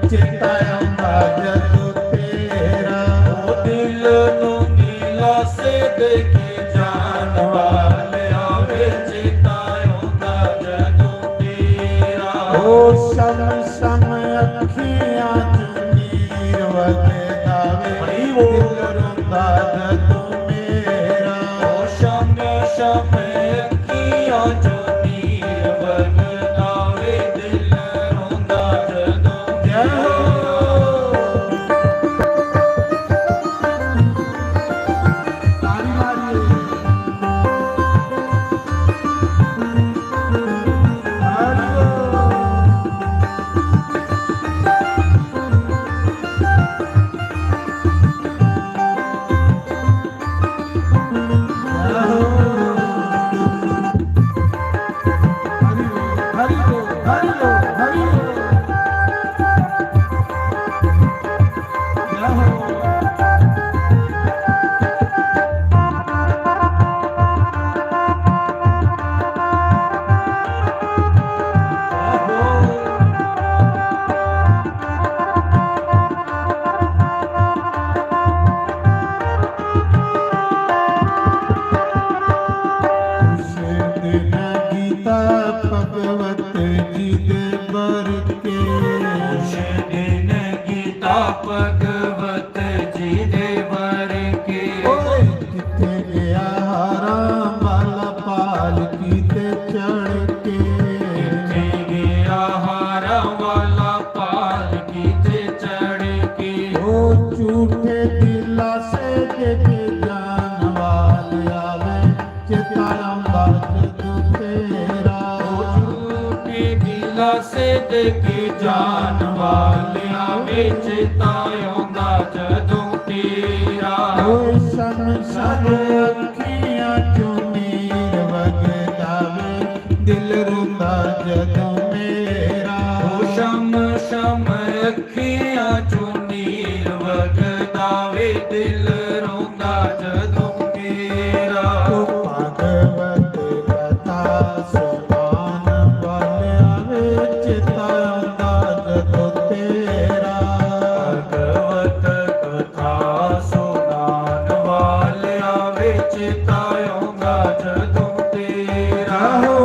चेता आंदा जदों तेरा। ओ दिल नू दिलासे दे के जान वालिया वे, चेता आंदा जदों तेरा। ओ शम शम अखियां चों नीर वगदा वे, हरी बोल। दिल रोंदा जदों मेरा। ओ शम शम अखियां चों नीर वगदा वे, दिल रोंदा जदों जय हो। ताली मारिए। उस दिन गीता भगवत जी दे बर के। उस दिन गीता भगवत जी दे बर के। ओए, किथे गया हारां वाला पालकी ते चढ़ के। किथे गया हारां वाला पालकी ते चढ़ के। ओ झूठे दिलासे दे के जान वालिया वे, चेता आंदा जदों तेरा। ओ झूठे दिलासे दे के जान वालिया वे, चेता आंदा जदों तेरा। ओ शम शम अखियां चों नीर वगदा वे, दिल रोंदा जदों मेरा। ओ शम शम अखियां चों नीर वगदा वे, दिल रोंदा जदों मेरा। ओ भागवत कथा सुनान वालिया वे, चेता आंदा जदों तेरा। भागवत कथा सुनान वालिया वे, चेता आंदा जदों तेरा। हो।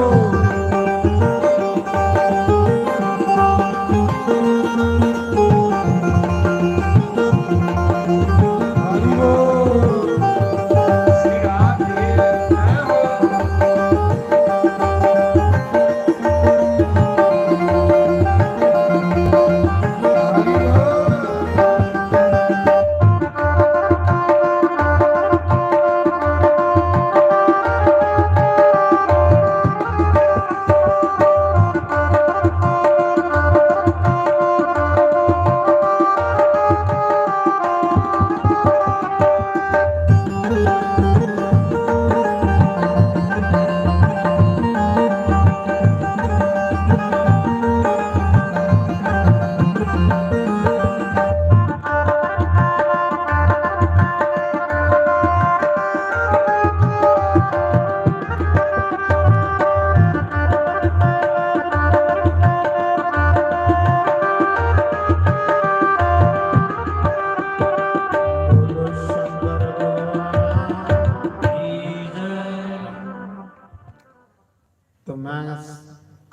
तो मैं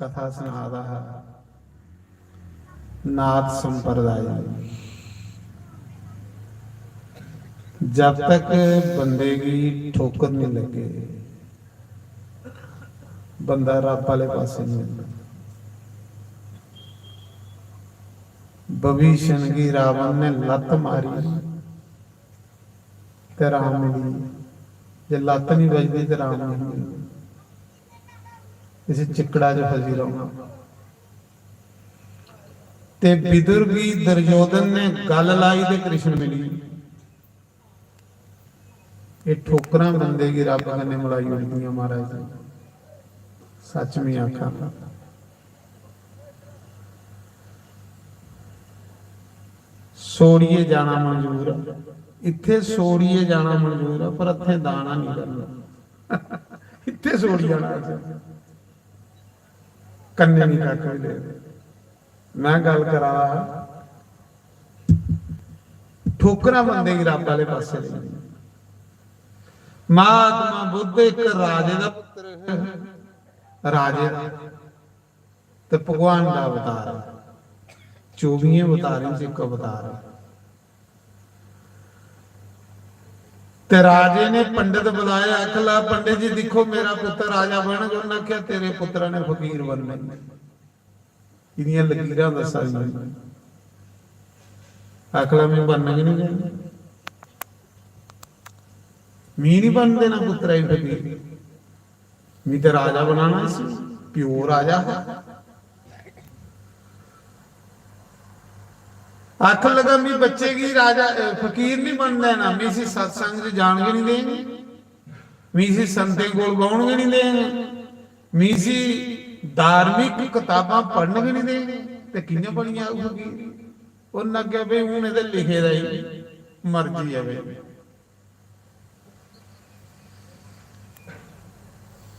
कथा सना दा हा नाथ संप्रदाय। जब तक बंदे गी ठोकर नहीं लगे, बंदा रब वाले पासे नहीं जंदा। विभीषण गी रावण ने लत मारी ते राम मिली, जे लत नहीं बजदी ते राम नहीं मिलना। इस चिक्कड़ा च फसी रौहना। ते विदुर गी दुर्योधन ने गल लाई ते कृष्ण मिली। एह् ठोकरां बंदे गी रब कन्नै मलाई ओड़दियां, महाराज जी। सच में आखां, सोड़ियै जाना मंजूर ऐ, इत्थै सोड़ियै जाना मंजूर ऐ, पर इत्थै दाना नहीं करना। इत्थै सोड़ी जाना असें। कन्नै नहीं कक्ख भी लेना। मैं गल्ल करा दा हा, ठोकरां बंदे गी रब आह्ले पासै लेई जंदियां। महात्मा बुद्ध इक राजे दा पुत्र है, राजे दा, ते भगवान दा अवतार है। चौबियें अवतारें च इक अवतार है। ते राजे ने पंडित बुलाए, आखला, "पंडित जी, दिक्खो, मेरा पुत्र राजा बनग।" उन्नै आखेआ, "तेरे पुत्तरा ने फकीर बनना ही नहीं।" इदियां लकीरां दस्सा दियां। आखला, "मैं बनना गै नहीं देना, मी नहीं बनन देना पुत्तरा गी फकीर, मी ते राजा बनाना इसी, प्यो राजा हा।" आखन लगा, "मी बच्चे गी राजा, अ, फकीर नहीं बनन देना, मी इसी सत्संग च जान गै नहीं देंगे, मी इसी संतें कोल बौहन गै नहीं देंगे, मी इसी धार्मिक कताबां पढ़न गै नहीं देंगे, ते कि'यां बनी जाग फकीर?" उन्न आखेआ, "भाई, हून एह्दे लिखे दा ही, मर्जी ऐ भाई।"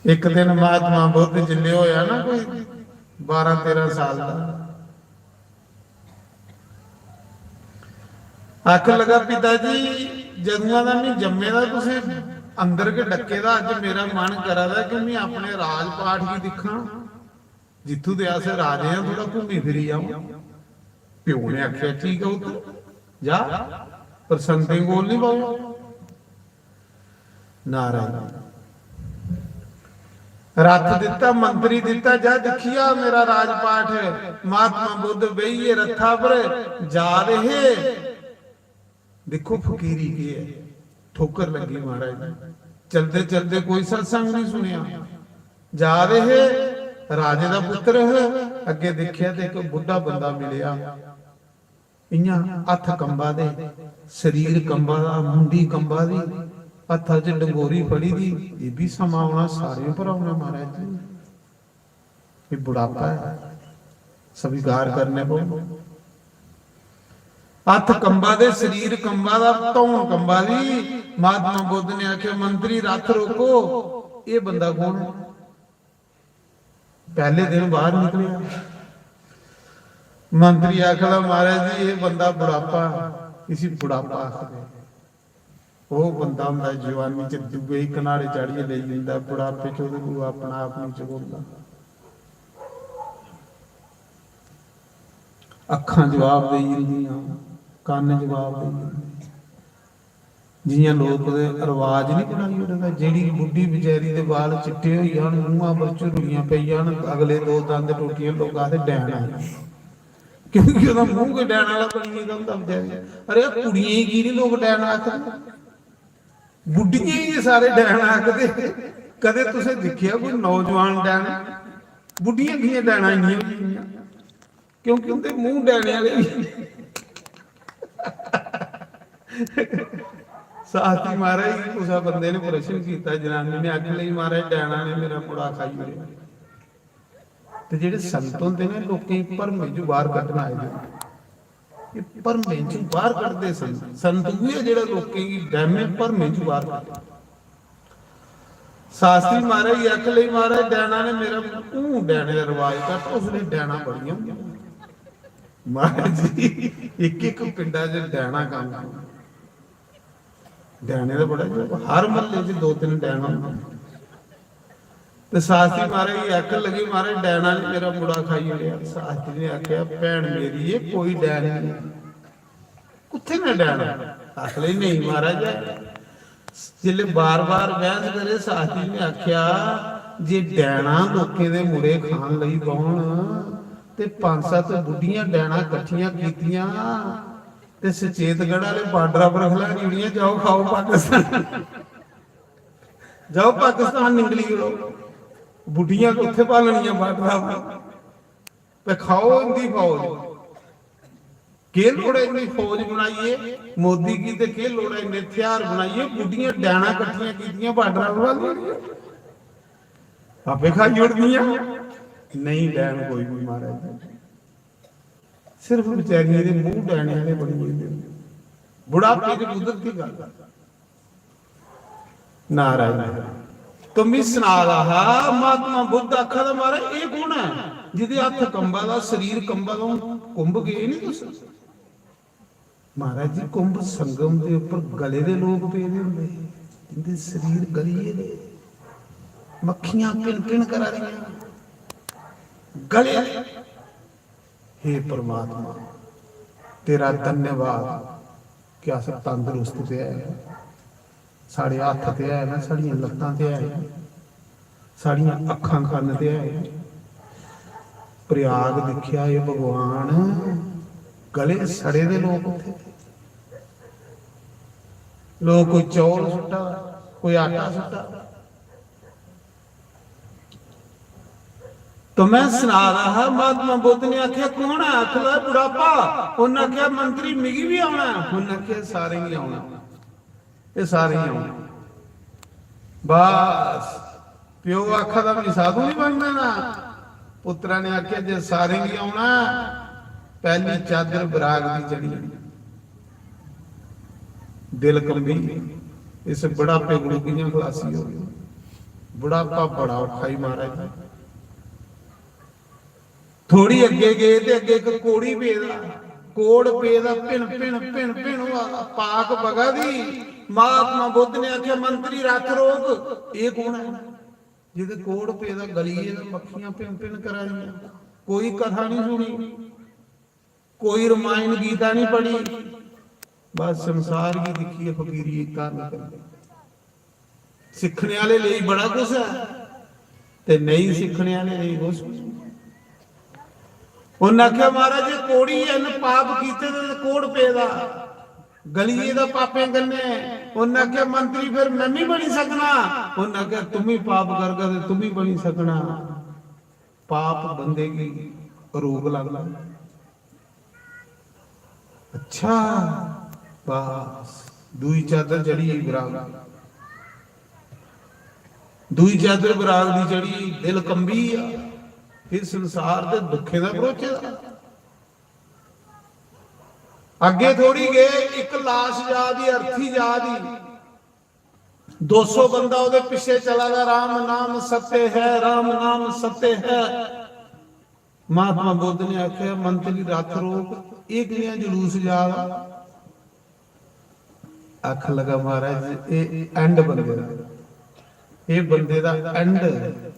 इक दिन महात्मा बुद्ध जिसलै होया ना कोई बारां तेरां साल दा, आखन लगा, "पिता जी, जदुआं दा में जम्मे दा तुसें अंदर गै डक्के दा, अज्ज मेरा मन करा दा कि में अपने राजपाठ गी दिक्खां, जित्थू दे अस राजे आं, थोड़ा घूमी फिरी आऊं।" प्यो ने आखेआ, "ठीक ऐ पुत्तर, जा, पर संतें कोल नहीं बौह्ना।" नाराज। रथ दित्ता, मंत्री दित्ता, "जा दिक्खी आ मेरा राजपाठ।" महात्मा बुद्ध बेहियै रथा पर जा दे हे। दिक्खो फकीरी केह् ऐ, ठोकर लग्गी महाराज जी। चलदे चलदे कोई सत्संग नहीं सुनेआ। जा दे हे, राजे दा पुत्र हे, अग्गें दिक्खेआ ते इक बुड्ढा बंदा मिलेआ। इ'यां हत्थ कंबा दे, शरीर कंबा दा, मुंडी कंबा दी, हत्था च डंगोरी फड़ी दी। "एह् बी समां औना, सारें पर औना महाराज जी, एह् बुढ़ापा ऐ, स्वीकार करने पौना।" हत्थ कंबा दे, शरीर कंबा दा, धौन कंबा दी। महात्मा बुद्ध ने आखेआ, "मंत्री, रथ रोको, एह् बंदा कौन ऐ?" पैह्ले दिन बाहर निकलेआ। मंत्री आखदा, "महाराज जी, एह् बंदा बुढ़ापा, इसी बुढ़ापा आखदे।" ओह् बंदा होंदा जवानी च दूए गी कनाड़े चाढ़ियै लेई जंदा, बुढ़ापे च ओह्दे कोल अपना आप निं चकोंदा। अक्खां जवाब देई जंदियां, कन्न जवाब देई जंदे। जि'यां लोक कुतै रवाज निं बनाई ओड़े दा, जेह्ड़ी बुड्ढी बचैरी दे बाल चिट्टे होई जान, मूंहा पर झुर्रियां पेई जान, अगले दो दंद टुट्टी जान, लोक आखदे, "डैन आई।" क्योंकि ओह्दा मूंह गै डैन आह्ला बनी गेदा होंदा बचैरी। अरे, कुड़ियें गी की निं लोक डैन आखदे? बुड्ढियें गी सारे डैन आखदे। कदें तुसें दिक्खेआ कोई नौजवान डैन? बुड्ढियां कि'यां डैनां इन्नियां होई गेइयां? क्योंकि उं'दे मूंह डैने आह्ले ही। शास्त्री महाराज गी कुसै बंदे ने प्रश्न कीता, जनानी ने आखन लगी, "महाराज, डैना ने मेरा मुड़ा खाई ओड़ेआ।" ते जेह्ड़े संत होंदे ने, लोकें गी भरमें च बाहर कड्ढन आए दे होंदे। एह् भरमें च बाहर कड्ढदे संत। संत उ'ऐ जेह्ड़ा लोकें गी वैह्में भरमें च बाहर कड्ढदा। शास्त्री महाराज गी आखन लगे, "महाराज, डैना ने मेरा," हून डैने दा रवाज घट्ट, उसलै डैना बड़ियां होंदियां। महाराज जी, इक इक पिंडा च डैना कम्म, डैने दा बड़ा, हर म्हल्ले च दो तिन्न डैना होंदियां। ते शास्त्री महाराज गी आखन लगे, "महाराज, डैना ने मेरा मुड़ा खाई ओड़ेआ।" शास्त्री ने आखेआ, "भैन मेरी, एह् कोई डैन निं ऐ।" "कुत्थै न डैन?" आखन लगे, "नेईं महाराज।" जिसलै बार-बार बहस करे, शास्त्री ने आखेआ, "जे डैना लोकें दे मुड़े खान लगी पौन ते पंज सत्त बुड्ढियां डैना कट्ठियां कीतियां ते सचेतगढ़ आह्ले बार्डरा पर खलारी ओड़ियां, 'जाओ खाओ पाकिस्तान, जाओ पाकिस्तान निंगली ओड़ो।' बुड्ढियां कुत्थै पालनियां बार्डरा पर?" ते खाओ इंदी फौज। केह् लोड़ ऐ इन्नी फौज बनाइयै? मोदी गी ते केह् लोड़ ऐ इन्ने हथियार बनाइयै? बुड्ढियां डैना कट्ठियां कीतियां बार्डर पर, आपे खाई ओड़दियां। नेईं डैन कोई बी, महाराज। सिर्फ बेचारियें दे मूंह डैने आह्ले बनी गेदे। बुढ़ापे च कुदरती गल्ल। नारायण। तो मी सना दा हा, महात्मा बुद्ध आखा दा, "महाराज, एह् कौन ऐ जिदे हत्थ कंबा दा, शरीर कंबा दा?" कुंभ गे नहीं तुस? महाराज जी, कुंभ संगम दे उप्पर गले दे लोक पेदे होंदे हे, जिंदे शरीर गली गेदे, मक्खियां भिन भिन करा दियां, गले। हे परमात्मा, तेरा धन्यवाद कि अस तंदरुस्त ते है, साढ़े हत्थ ते है ना, साढ़ियां लत्तां ते है ना, साढ़ियां अक्खां कन्न ते है ना। प्रयाग दिक्खेआ, "हे भगवान, गले सड़े दे लोक उत्थे, लोक कोई चौल सुट्टा, कोई आटा सुट्टा।" तो मैं सना रहा हा, महात्मा बुद्ध ने आख्या, "कौन है?" आखदा, "बुढ़ापा।" उन्हें आख्या, "मंत्री, मिगी भी आना है।" उन्हें आख्या, "सारें गी आना, ये सारें गी आना।" बस, प्यो आखा दा, "मैं साधु नहीं बनना ना।" पुत्रा ने आख्या, "जे सारें गी आना, पहली चादर बराग दी चढ़ी।" दिल कंबी, इस बुढ़ापे कोलों कि'यां खलासी होग? बुढ़ापा बड़ा औखा ही महाराज। थोड़ी अग्गे गे ते अग्गे इक कोड़ी पेदा, कोड़ पेदा, भिन, भिन, भिन, भिन होआ दा, पाक बगा दी। महात्मा बुद्ध ने आखेआ, "मंत्री रथ रोक, एह् कौन ऐ? जेह्दे कोड़ पेदा, गलियै ते मक्खियां भिन, भिन करा दियां।" कोई कथा नहीं सुनी, कोई रमायण गीता नहीं पढ़ी, बस संसार गी दिक्खियै फकीरी धारण करी। सिक्खने आह्ले लेई बड़ा कुछ ऐ ते नेईं सिक्खने आह्ले लेई कुछ नहीं। उन्नै आखेआ, "महाराज, एह् कोड़ी हन, पाप कीते दे ते कोड़ पेदा, गलियै दा पापें कन्नै।" उन्नै आखेआ, "मंत्री, फिर में बी बनी सकना?" उन्नै आखेआ, "तुम ही पाप करगा ते तुम ही बनी सकना।" पाप बंदे गी रोग लगदा। अच्छा, बस, दूई चादर चढ़ी गेई बराग। दूई चादर बराग दी चढ़ी, दिल कंबी आ। फिर संसार दे दुखें दा भरोचे दा। अग्गे थोड़ी गए, इक लाश जा दी, अर्थी जा दी। दो सौ बंदा ओदे पिछे चला दा, "राम नाम सत्य है, राम नाम सत्य है।" महात्मा बुद्ध ने आखेआ, "मंत्री, रथ रोक, एह् कि'यां जुलूस जा दा?" आखन लगा, "महाराज, एह् end बंदे दा, एह् बंदे दा end।"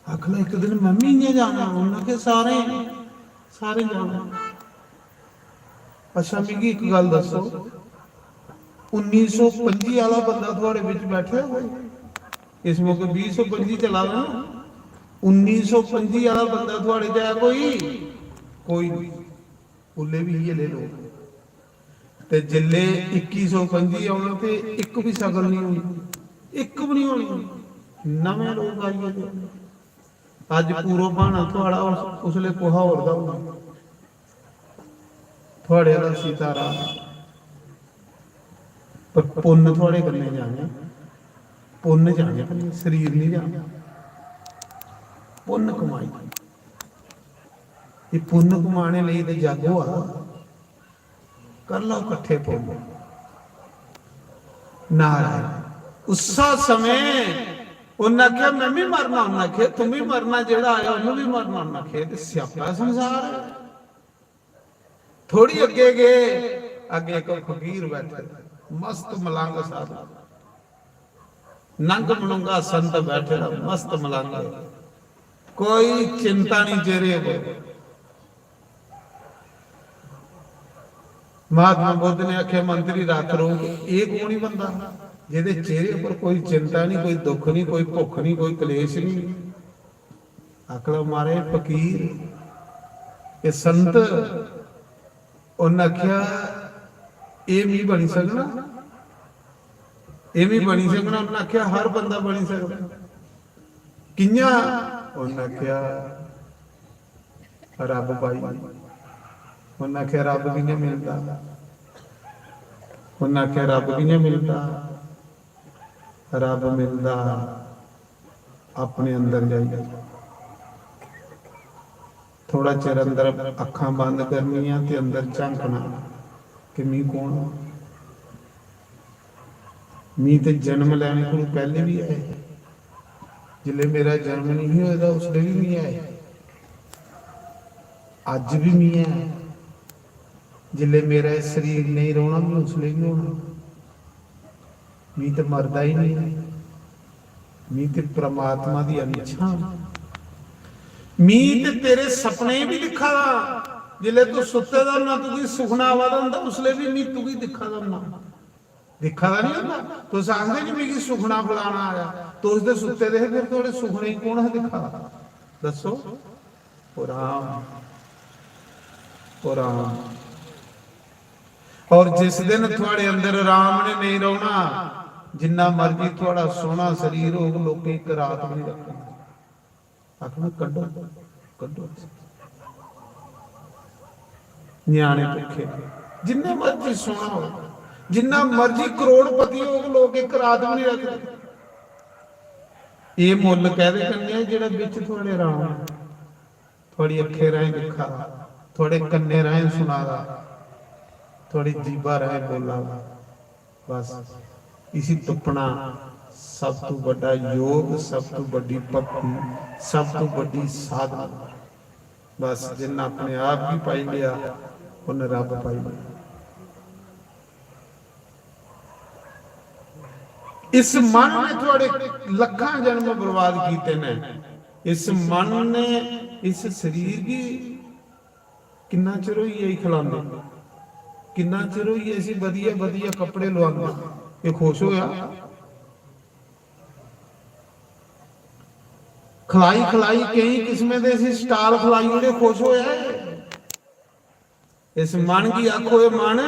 आखन लगा, "इक दिन में बी इ'यां जाना।" उन्नै आखेआ, "सारें, सारें जाना।" अच्छा, मिगी इक गल्ल दस्सो, उन्नी सौ पंजी आह्ला बंदा थुआढ़े बिच बैठे दा कोई? इस मौके बीह् सौ पंजी चला दा ना, उन्नी सौ पंजी आह्ला बंदा थुआढ़े च है कोई? कोई नहीं। उल्ले भी इ'यै ले लोक। ते जिल्ले इक्की सौ पंजी औना ते इक भी शकल नहीं होनी, इक भी नहीं होनी। नमें लोक आई गेदे। अज्ज पूर्व भाना थुआढ़ा, उस, उसले कुहा होर दा होना। थुआढ़े आह्ला सीताराम। पर पुन्न थुआढ़े कन्नै जाने, पुन्न जाने कन्नै, शरीर नहीं जाना। पुन्न कमाई। ये पुन्न कमाने लेई ते जग होआ दा। कर लैओ कट्ठे पुन्न। नारायण। उस्सा समें उन्न आखेआ, "मैं भी मरना।" उन्न आखेआ, "तुम भी मरना, जेह्ड़ा आया उन्न भी मरना।" उन्न आखेआ, "ते स्यापा संसार ऐ।" थोड़ी अग्गे गए, अग्गे इक फकीर बैठे, मस्त मलंग साधु, नंग मनुंगा संत बैठे दा, मस्त मलंग, कोई चिंता नहीं चेहरे पर। महात्मा बुद्ध ने आखेआ, "मंत्री, रथ रोक।" एह् कौन ही बंदा जेह्दे चेहरे पर कोई चिंता नहीं, कोई दुख नहीं, कोई भुख नहीं, कोई कलेश नहीं? आखन लगा, "महाराज, फकीर, एह् संत।" उन्न आखेआ, "एह् मी बनी सकना? एह् मी बनी सकना?" उन्न आखेआ, "हर बंदा बनी सकदा।" "कि'यां?" उन्न आखेआ, "रब पाई।" उन्न आखेआ, "रब कि'यां मिलदा?" उन्न आखेआ, "रब कि'यां मिलदा?" रब मिलदा अपने अंदर जाइयै। थोड़ा चिर अंदर अक्खां बंद करनियां ते अंदर झांकना कि मी कौन आं। मी ते जन्म लैने कोलू पैह्ले बी आए, जिसलै मेरा जन्म नेईं ही होए दा उसलै बी मी आए, अज्ज बी मी ऐ। जिसलै मेरा एह् शरीर नेईं रौह्ना, मी उसलै बी होना। मी ते मरदा ही नेईं ऐ। मी ते परमात्मा दी अंश आं। मी ते तेरे सपने बी दिक्खा दा। जिसलै तू सुत्ते दा होना, तुगी सुखना आवा दा होंदा, उसलै बी मी तुगी दिक्खा दा होना। दिक्खा दा निं होंदा? तुस आखदे कि मिगी सुखना फलाना आया, तुस ते सुत्ते दे हे, फिर थुआढ़े सुखने गी कौन हा दिक्खा दा? दस्सो। ओ राम, ओ राम। और जिस दिन थुआढ़े अंदर राम ने नेईं रौह्ना, जिन्ना मर्जी थुआढ़ा सोह्ना शरीर होग, लोकें इक रात बी निं रक्खना। आखना, "कड्ढो, कड्ढो।" ञ्याणे भुक्खे, जिन्ने मर्जी सोह्ना होग, जिन्ना मर्जी करोड़पति होग, लोक इक रात बी निं रखदे। एह् मुल्ल कैह्दे कन्नै ऐ? जेह्ड़ा बिच थुआढ़े राम ऐ, थुआढ़ी अक्खें राहें दिक्खा दा, थुआढ़े कन्नें राहें सुना दा, थुआढ़ी जीभा राहें बोला दा। बस इसी तुप्पना सब तू बड्डा योग, सब तू बड्डी भक्ति, सब तू बड्डी साधना। बस जिन्ना अपने आप गी पाई लेआ, उन्न रब पाई लेआ। इस मन ने थुआढ़े लक्खां जन्म बर्बाद कीते ने। इस मन ने इस शरीर गी किन्ना चिर होई गेआ खलांदे, किन्ना चिर होई गेआ इसी बधिया बधिया कपड़े लुआंदे। एह् खुश होआ? खलाई खलाई केईं किस्में दे इसी स्टाल खलाई ओड़े, खुश होआ एह्? इस मन गी आखो, "ए मन,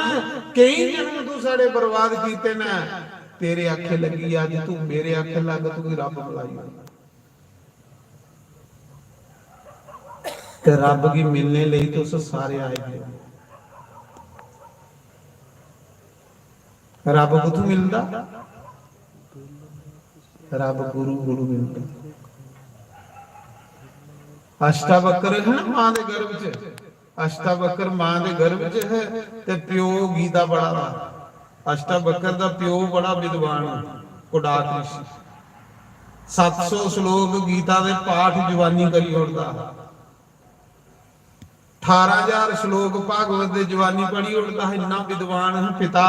केईं जन्म तू साढ़े बर्बाद कीते न, तेरे आखे लगी, अज्ज तू मेरे आखे लग, तुगी रब बुलाई ओड़े।" ते रब गी मिलने लेई तुस सारे आए दे ओ। रब कुत्थों मिलदा? रब गुरु कोलू मिलदा। अष्टावक्र है ना मां दे गर्भ च, अष्टावक्र मां दे गर्भ च है ते प्यो गीता पढ़ा दा। अष्टावक्र दा प्यो बड़ा विद्वान, कुडाक ऋषि। सत्त सौ श्लोक गीता दे पाठ जवानी करी ओड़दा। ठारां हजार श्लोक भागवत दे जवानी पढ़ी ओड़दा हा, इन्ना विद्वान हा पिता।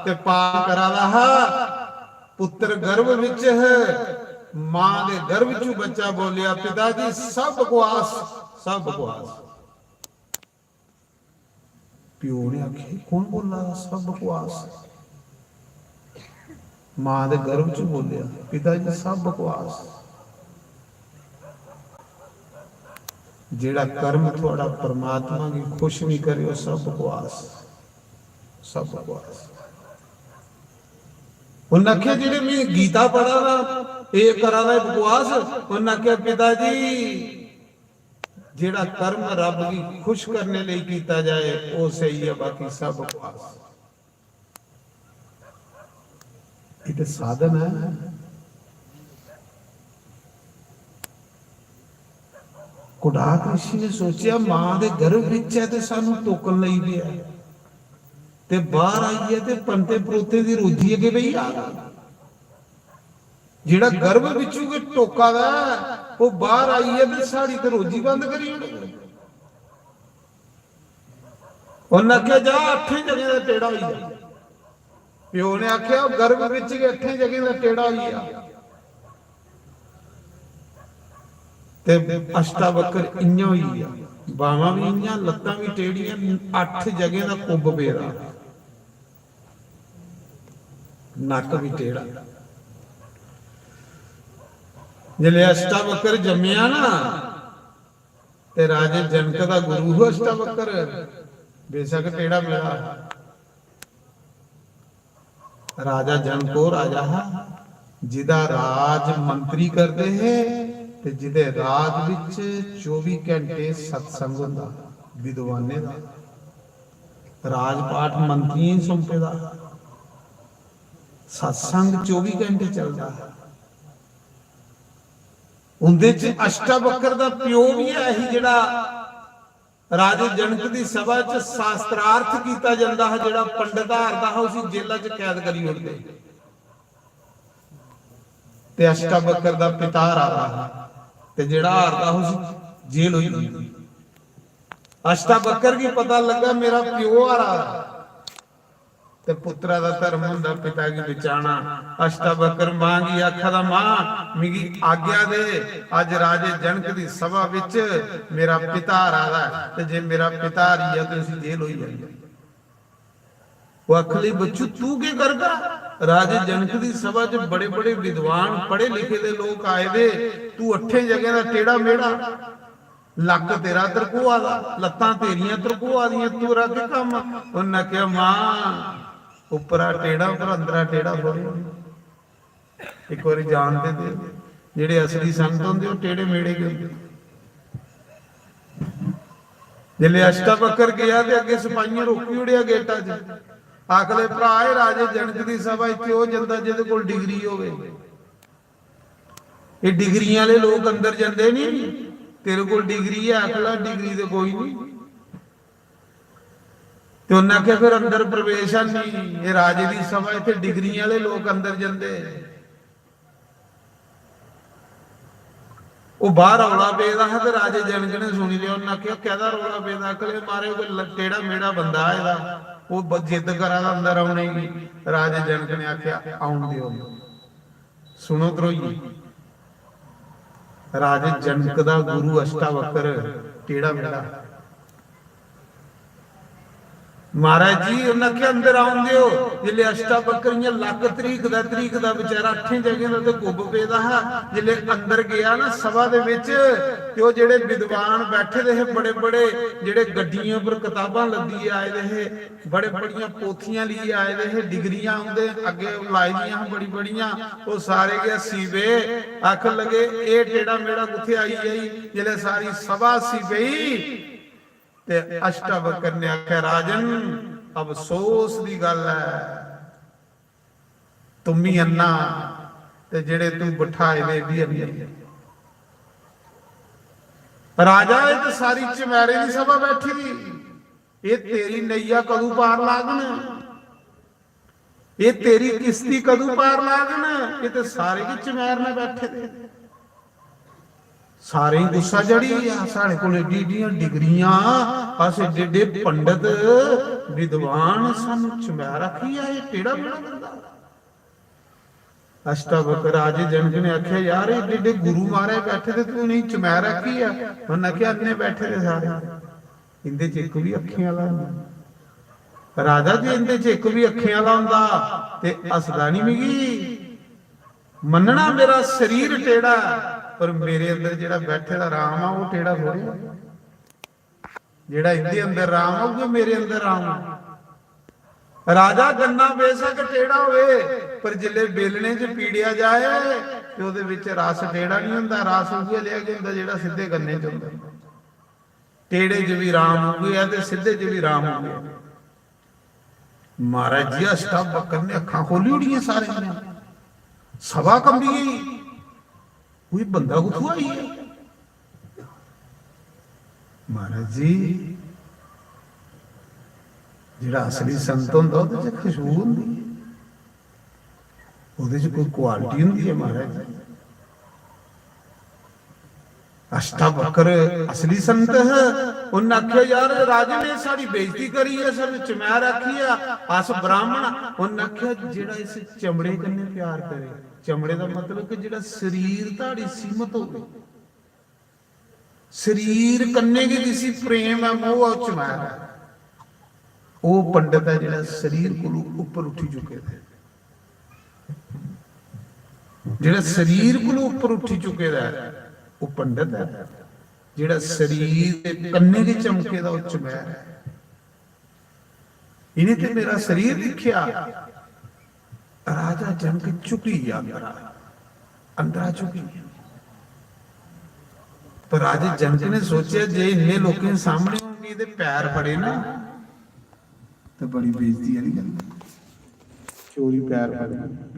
ते पाठ करा दा हा, पुत्र गर्भ विच है, मां दे गर्भ चू बच्चा बोलिया, "पिता जी, सब बकवास, सब बकवास।" प्यो ने आखेआ, "कौन बोला दा सब बकवास?" मां दे गर्भ च बोलेआ, "पिता जी, सब बकवास। जेह्ड़ा कर्म थुआढ़ा परमात्मा गी खुश नहीं करे, ओह् सब बकवास, सब बकवास।" उन्नै आखेआ, "जेह्ड़े मैं गीता पढ़ा दा, एह् करा दा बकवास।" उन्नै आखेआ, "पिता जी, जेह्ड़ा कर्म रब गी खुश करने लेई कीता जाए, ओह् स्हेई ऐ, बाकी सब बकवास।" एह् ते साधन ऐ। कुडाक ऋषि ने सोचेआ, "मां दे गर्भ विच ऐ ते सानू टोकन लई पेआ, ते बाहर आइयै ते पंते परोते दी रोजी अग्गें बेही जाग। जेह्ड़ा गर्भ विचू गै टोका दा ऐ, ओह् बाहर आइयै ते साढ़ी ते रोजी बंद करी ओड़ग।" उन्नै आखेआ, "जा, अट्ठें जगहें दा टेढ़ा होई जा।" प्यो ने आखेआ, "ओह् गर्भ बिच गै अट्ठें जगहें दा टेढ़ा होई गेआ।" ते अष्टावक्र इ'यां होई गेआ, बावां बी इ'यां, लत्तां बी टेढ़ियां, अट्ठ जगहें दा कुब्ब पेदा, नक्क बी टेढ़ा। जिसलै अष्टावक्र जम्मेआ ना, ते राजे जनक दा गुरु हा अष्टावक्र, बेशक टेढ़ा मेढ़ा। राजा जनक ओह् राजा हा जिदा राज मंत्री करदे हे, ते जिदे राज विच चौबी घंटे सत्संग होंदा विद्वानें दा। राजपाठ मंत्रियें गी सौंपे दा, सत्संग चौबी घंटे चलदा हा। उंदे च अष्टावक्र दा प्यो बी ऐ ही, जेह्ड़ा राजे जनक दी सभा च शास्त्रार्थ कीता जंदा हा। जेड़ा पंडित हारदा हा, उसी जेला च कैद करी ओड़दे। ते अष्टावक्र दा पिता हारा दा हा, ते जेड़ा हारदा हा, उसी जेल होई जंदी। अष्टावक्र गी पता लग्गा, मेरा प्यो हारा दा। ते पुत्रा दा धर्म होंदा पिता गी बचाना। अष्टावक्र मां गी आखा दा, "मां, मिगी आज्ञा दे, अज्ज राजे जनक दी सभा विच मेरा पिता हारा दा ऐ, ते जे मेरा पिता हारी गेआ ते उसी जेल होई जानी।" वो आखन लगी, "बच्चू, तू केह् करगा? राजे जनक दी सभा च बड़े-बड़े विद्वान, पढ़े लिखे दे लोक आए दे, तू अट्ठें जगहें दा टेढ़ा मेढ़ा।" लक्क तेरा तरकोआ दा, लत्तां तेरियां तरकोआ दियां, तेरा केह् कम्म? उन्नै आखेआ, "मां, उप्परा टेढ़ा पर अंदरा टेढ़ा थोड़े होना।" इक बारी जान ते दे, जेह्ड़े असली संत होंदे, ओह् टेढ़े मेढ़े गै होंदे। जिसलै अष्टावक्र गेआ ते अग्गें सपाहियें रोकी ओड़ेआ गेटा च, आखदे, "भ्रा, एह् राजे जनक दी सभा इत्थै ओह् जंदा जेह्दे कोल डिग्री होवे।" एह् डिग्रियां आह्ले लोक अंदर जंदे निं। तेरे कोल डिग्री ऐ, आखला डिग्री ते कोई निं। ते उन्नै आखेआ, "फिर अंदर प्रवेश है नहीं, एह् राजे दी सभा, इत्थै डिग्रियां आह्ले लोक अंदर जंदे।" ओह् बाहर रौला पेदा हा ते राजे जनक ने सुनी लेआ। उन्नै आखेआ, "कैह्दा रौला पेदा?" आखले, "मारे कोई ल-, टेढ़ा मेढ़ा बंदा आए दा, ओह् ब-, जिद्द करा दा अंदर औने गी।" राजे जनक ने आखेआ, "औन देओ।" सुनो ध्रोइये, राजे जनक दा गुरु अष्टावक्र टेढ़ा मेढ़ा। महाराज जी, उन्नै आखेआ, "अंदर औन देओ।" जिसलै अष्टावक्र इ'यां लक्क तरीकदा, तरीकदा बेचारा अट्ठें जगहें दा ते गुब्ब पेदा हा, जिसलै अंदर गेआ ना सभा दे बिच, ते ओह् जेह्ड़े विद्वान बैठे दे हे, बड़े-बड़े, जेह्ड़े गड्डियें उप्पर कताबां लद्दियै आए दे हे, बड़े बड़ियां पोथियां लेइयै आए दे हे, डिग्रियां उं'दे अग्गें लाई दियां हियां बड़ी बड़ियां। ओह् सारे गै हस्सी पे, आखन लगे, "एह् टेढ़ा मेढ़ा कुत्थै आई गेई?" जिसलै सारी सभा हस्सी पेई ते अष्टावक्र ने आखेआ, "राजन, अफसोस दी गल्ल ऐ, तुम ही अन्ना ते जेह्ड़े तू बठाए दे बी अन्ने।" राजा, एह् ते सारी चमैरें दी सभा बैठी दी, एह् तेरी नैया कदूं पार लागन? एह् तेरी किश्ती कदूं पार लागन? एह् ते सारे गै चमैर ने बैठे दे। सारें गी गुस्सा चढ़ी गेआ, "साढ़े कोल एड्डी एड्डियां डिग्रियां, अस एड्डे एड्डे पंडत, विद्वान, सानू चमैर आखी आ, एह् टेढ़ा मेढ़ा बंदा।" अष्टावक्र राजे जनक ने आखेआ, "यार, एड्डे एड्डे गुरु महाराज बैठे दे, तू इ'नेंगी चमैर आखी आ?" उन्नै आखेआ, "अन्ने बैठे दे सारे।" इंदे च इक बी अक्खें आह्ला नेईं। राजा, जे इंदे च इक बी अक्खें आह्ला होंदा ते हसदा निं मिगी। मन्नना मेरा शरीर टेढ़ा ऐ, पर मेरे अंदर जेह्ड़ा बैठे दा राम आ, ओह् टेढ़ा थोड़े ऐ। जेह्ड़ा इंदे अंदर राम आ, उ'ऐ मेरे अंदर राम आ। राजा, गन्ना बेशक टेढ़ा होए, पर जिसलै बेलने च पीड़ेआ जाए ते ओह्दे बिच रस टेढ़ा निं होंदा, रस उ'ऐ लेआ गै होंदा जेह्ड़ा सिद्धे गन्ने च होंदा। टेढ़े च बी राम उ'ऐ ऐ ते सिद्धे च बी राम उ'ऐ ऐ। महाराज जी, अष्टावक्र ने अक्खां खोली ओड़ियां सारे दियां, सभा कंबी गेई। कोई बंदा कुत्थुं आई गेआ? महाराज जी, जेह्ड़ा असली संत होंदा, ओह्दे च खुशबू होंदी ऐ, ओह्दे च कोई क्वालिटी होंदी ऐ, महाराज जी। अष्टावक्र असली संत है। उन्नै आखेआ, "यार, राजे ने साढ़ी बेइज्जती करी ऐ, सानूं चमैर आखी ऐ, अस ब्राह्मण आं।" उन्नै आखेआ, "जेह्ड़ा इस चमड़े कन्नै प्यार करे," चमड़े दा मतलब कि जेह्ड़ा शरीर धोड़ी सीमत होवे, शरीर कन्नै गै जिसी प्रेम ऐ, मोह ऐ, ओह् चमैर ऐ। ओह् पंडत ऐ जेह्ड़ा शरीर कोलू उप्पर उठी चुके दा ऐ। जेह्ड़ा शरीर कोलू उप्पर उठी चुके दा ऐ, ओह् पंडत ऐ। जेह्ड़ा शरीर दे कन्नै गै चमके दा, ओह् चमैर ऐ। इ'नें ते मेरा शरीर दिक्खेआ। राजा जनक झुकी गेआ अंदरा, अंदरा झुकी गेआ। पर राजे जनक ने सोचेआ, जे इन्ने लोकें सामने होंगी ते पैर फड़े ना, ते बड़ी बेइज्जती आह्ली गल्ल ऐ। चोरी पैर फड़े।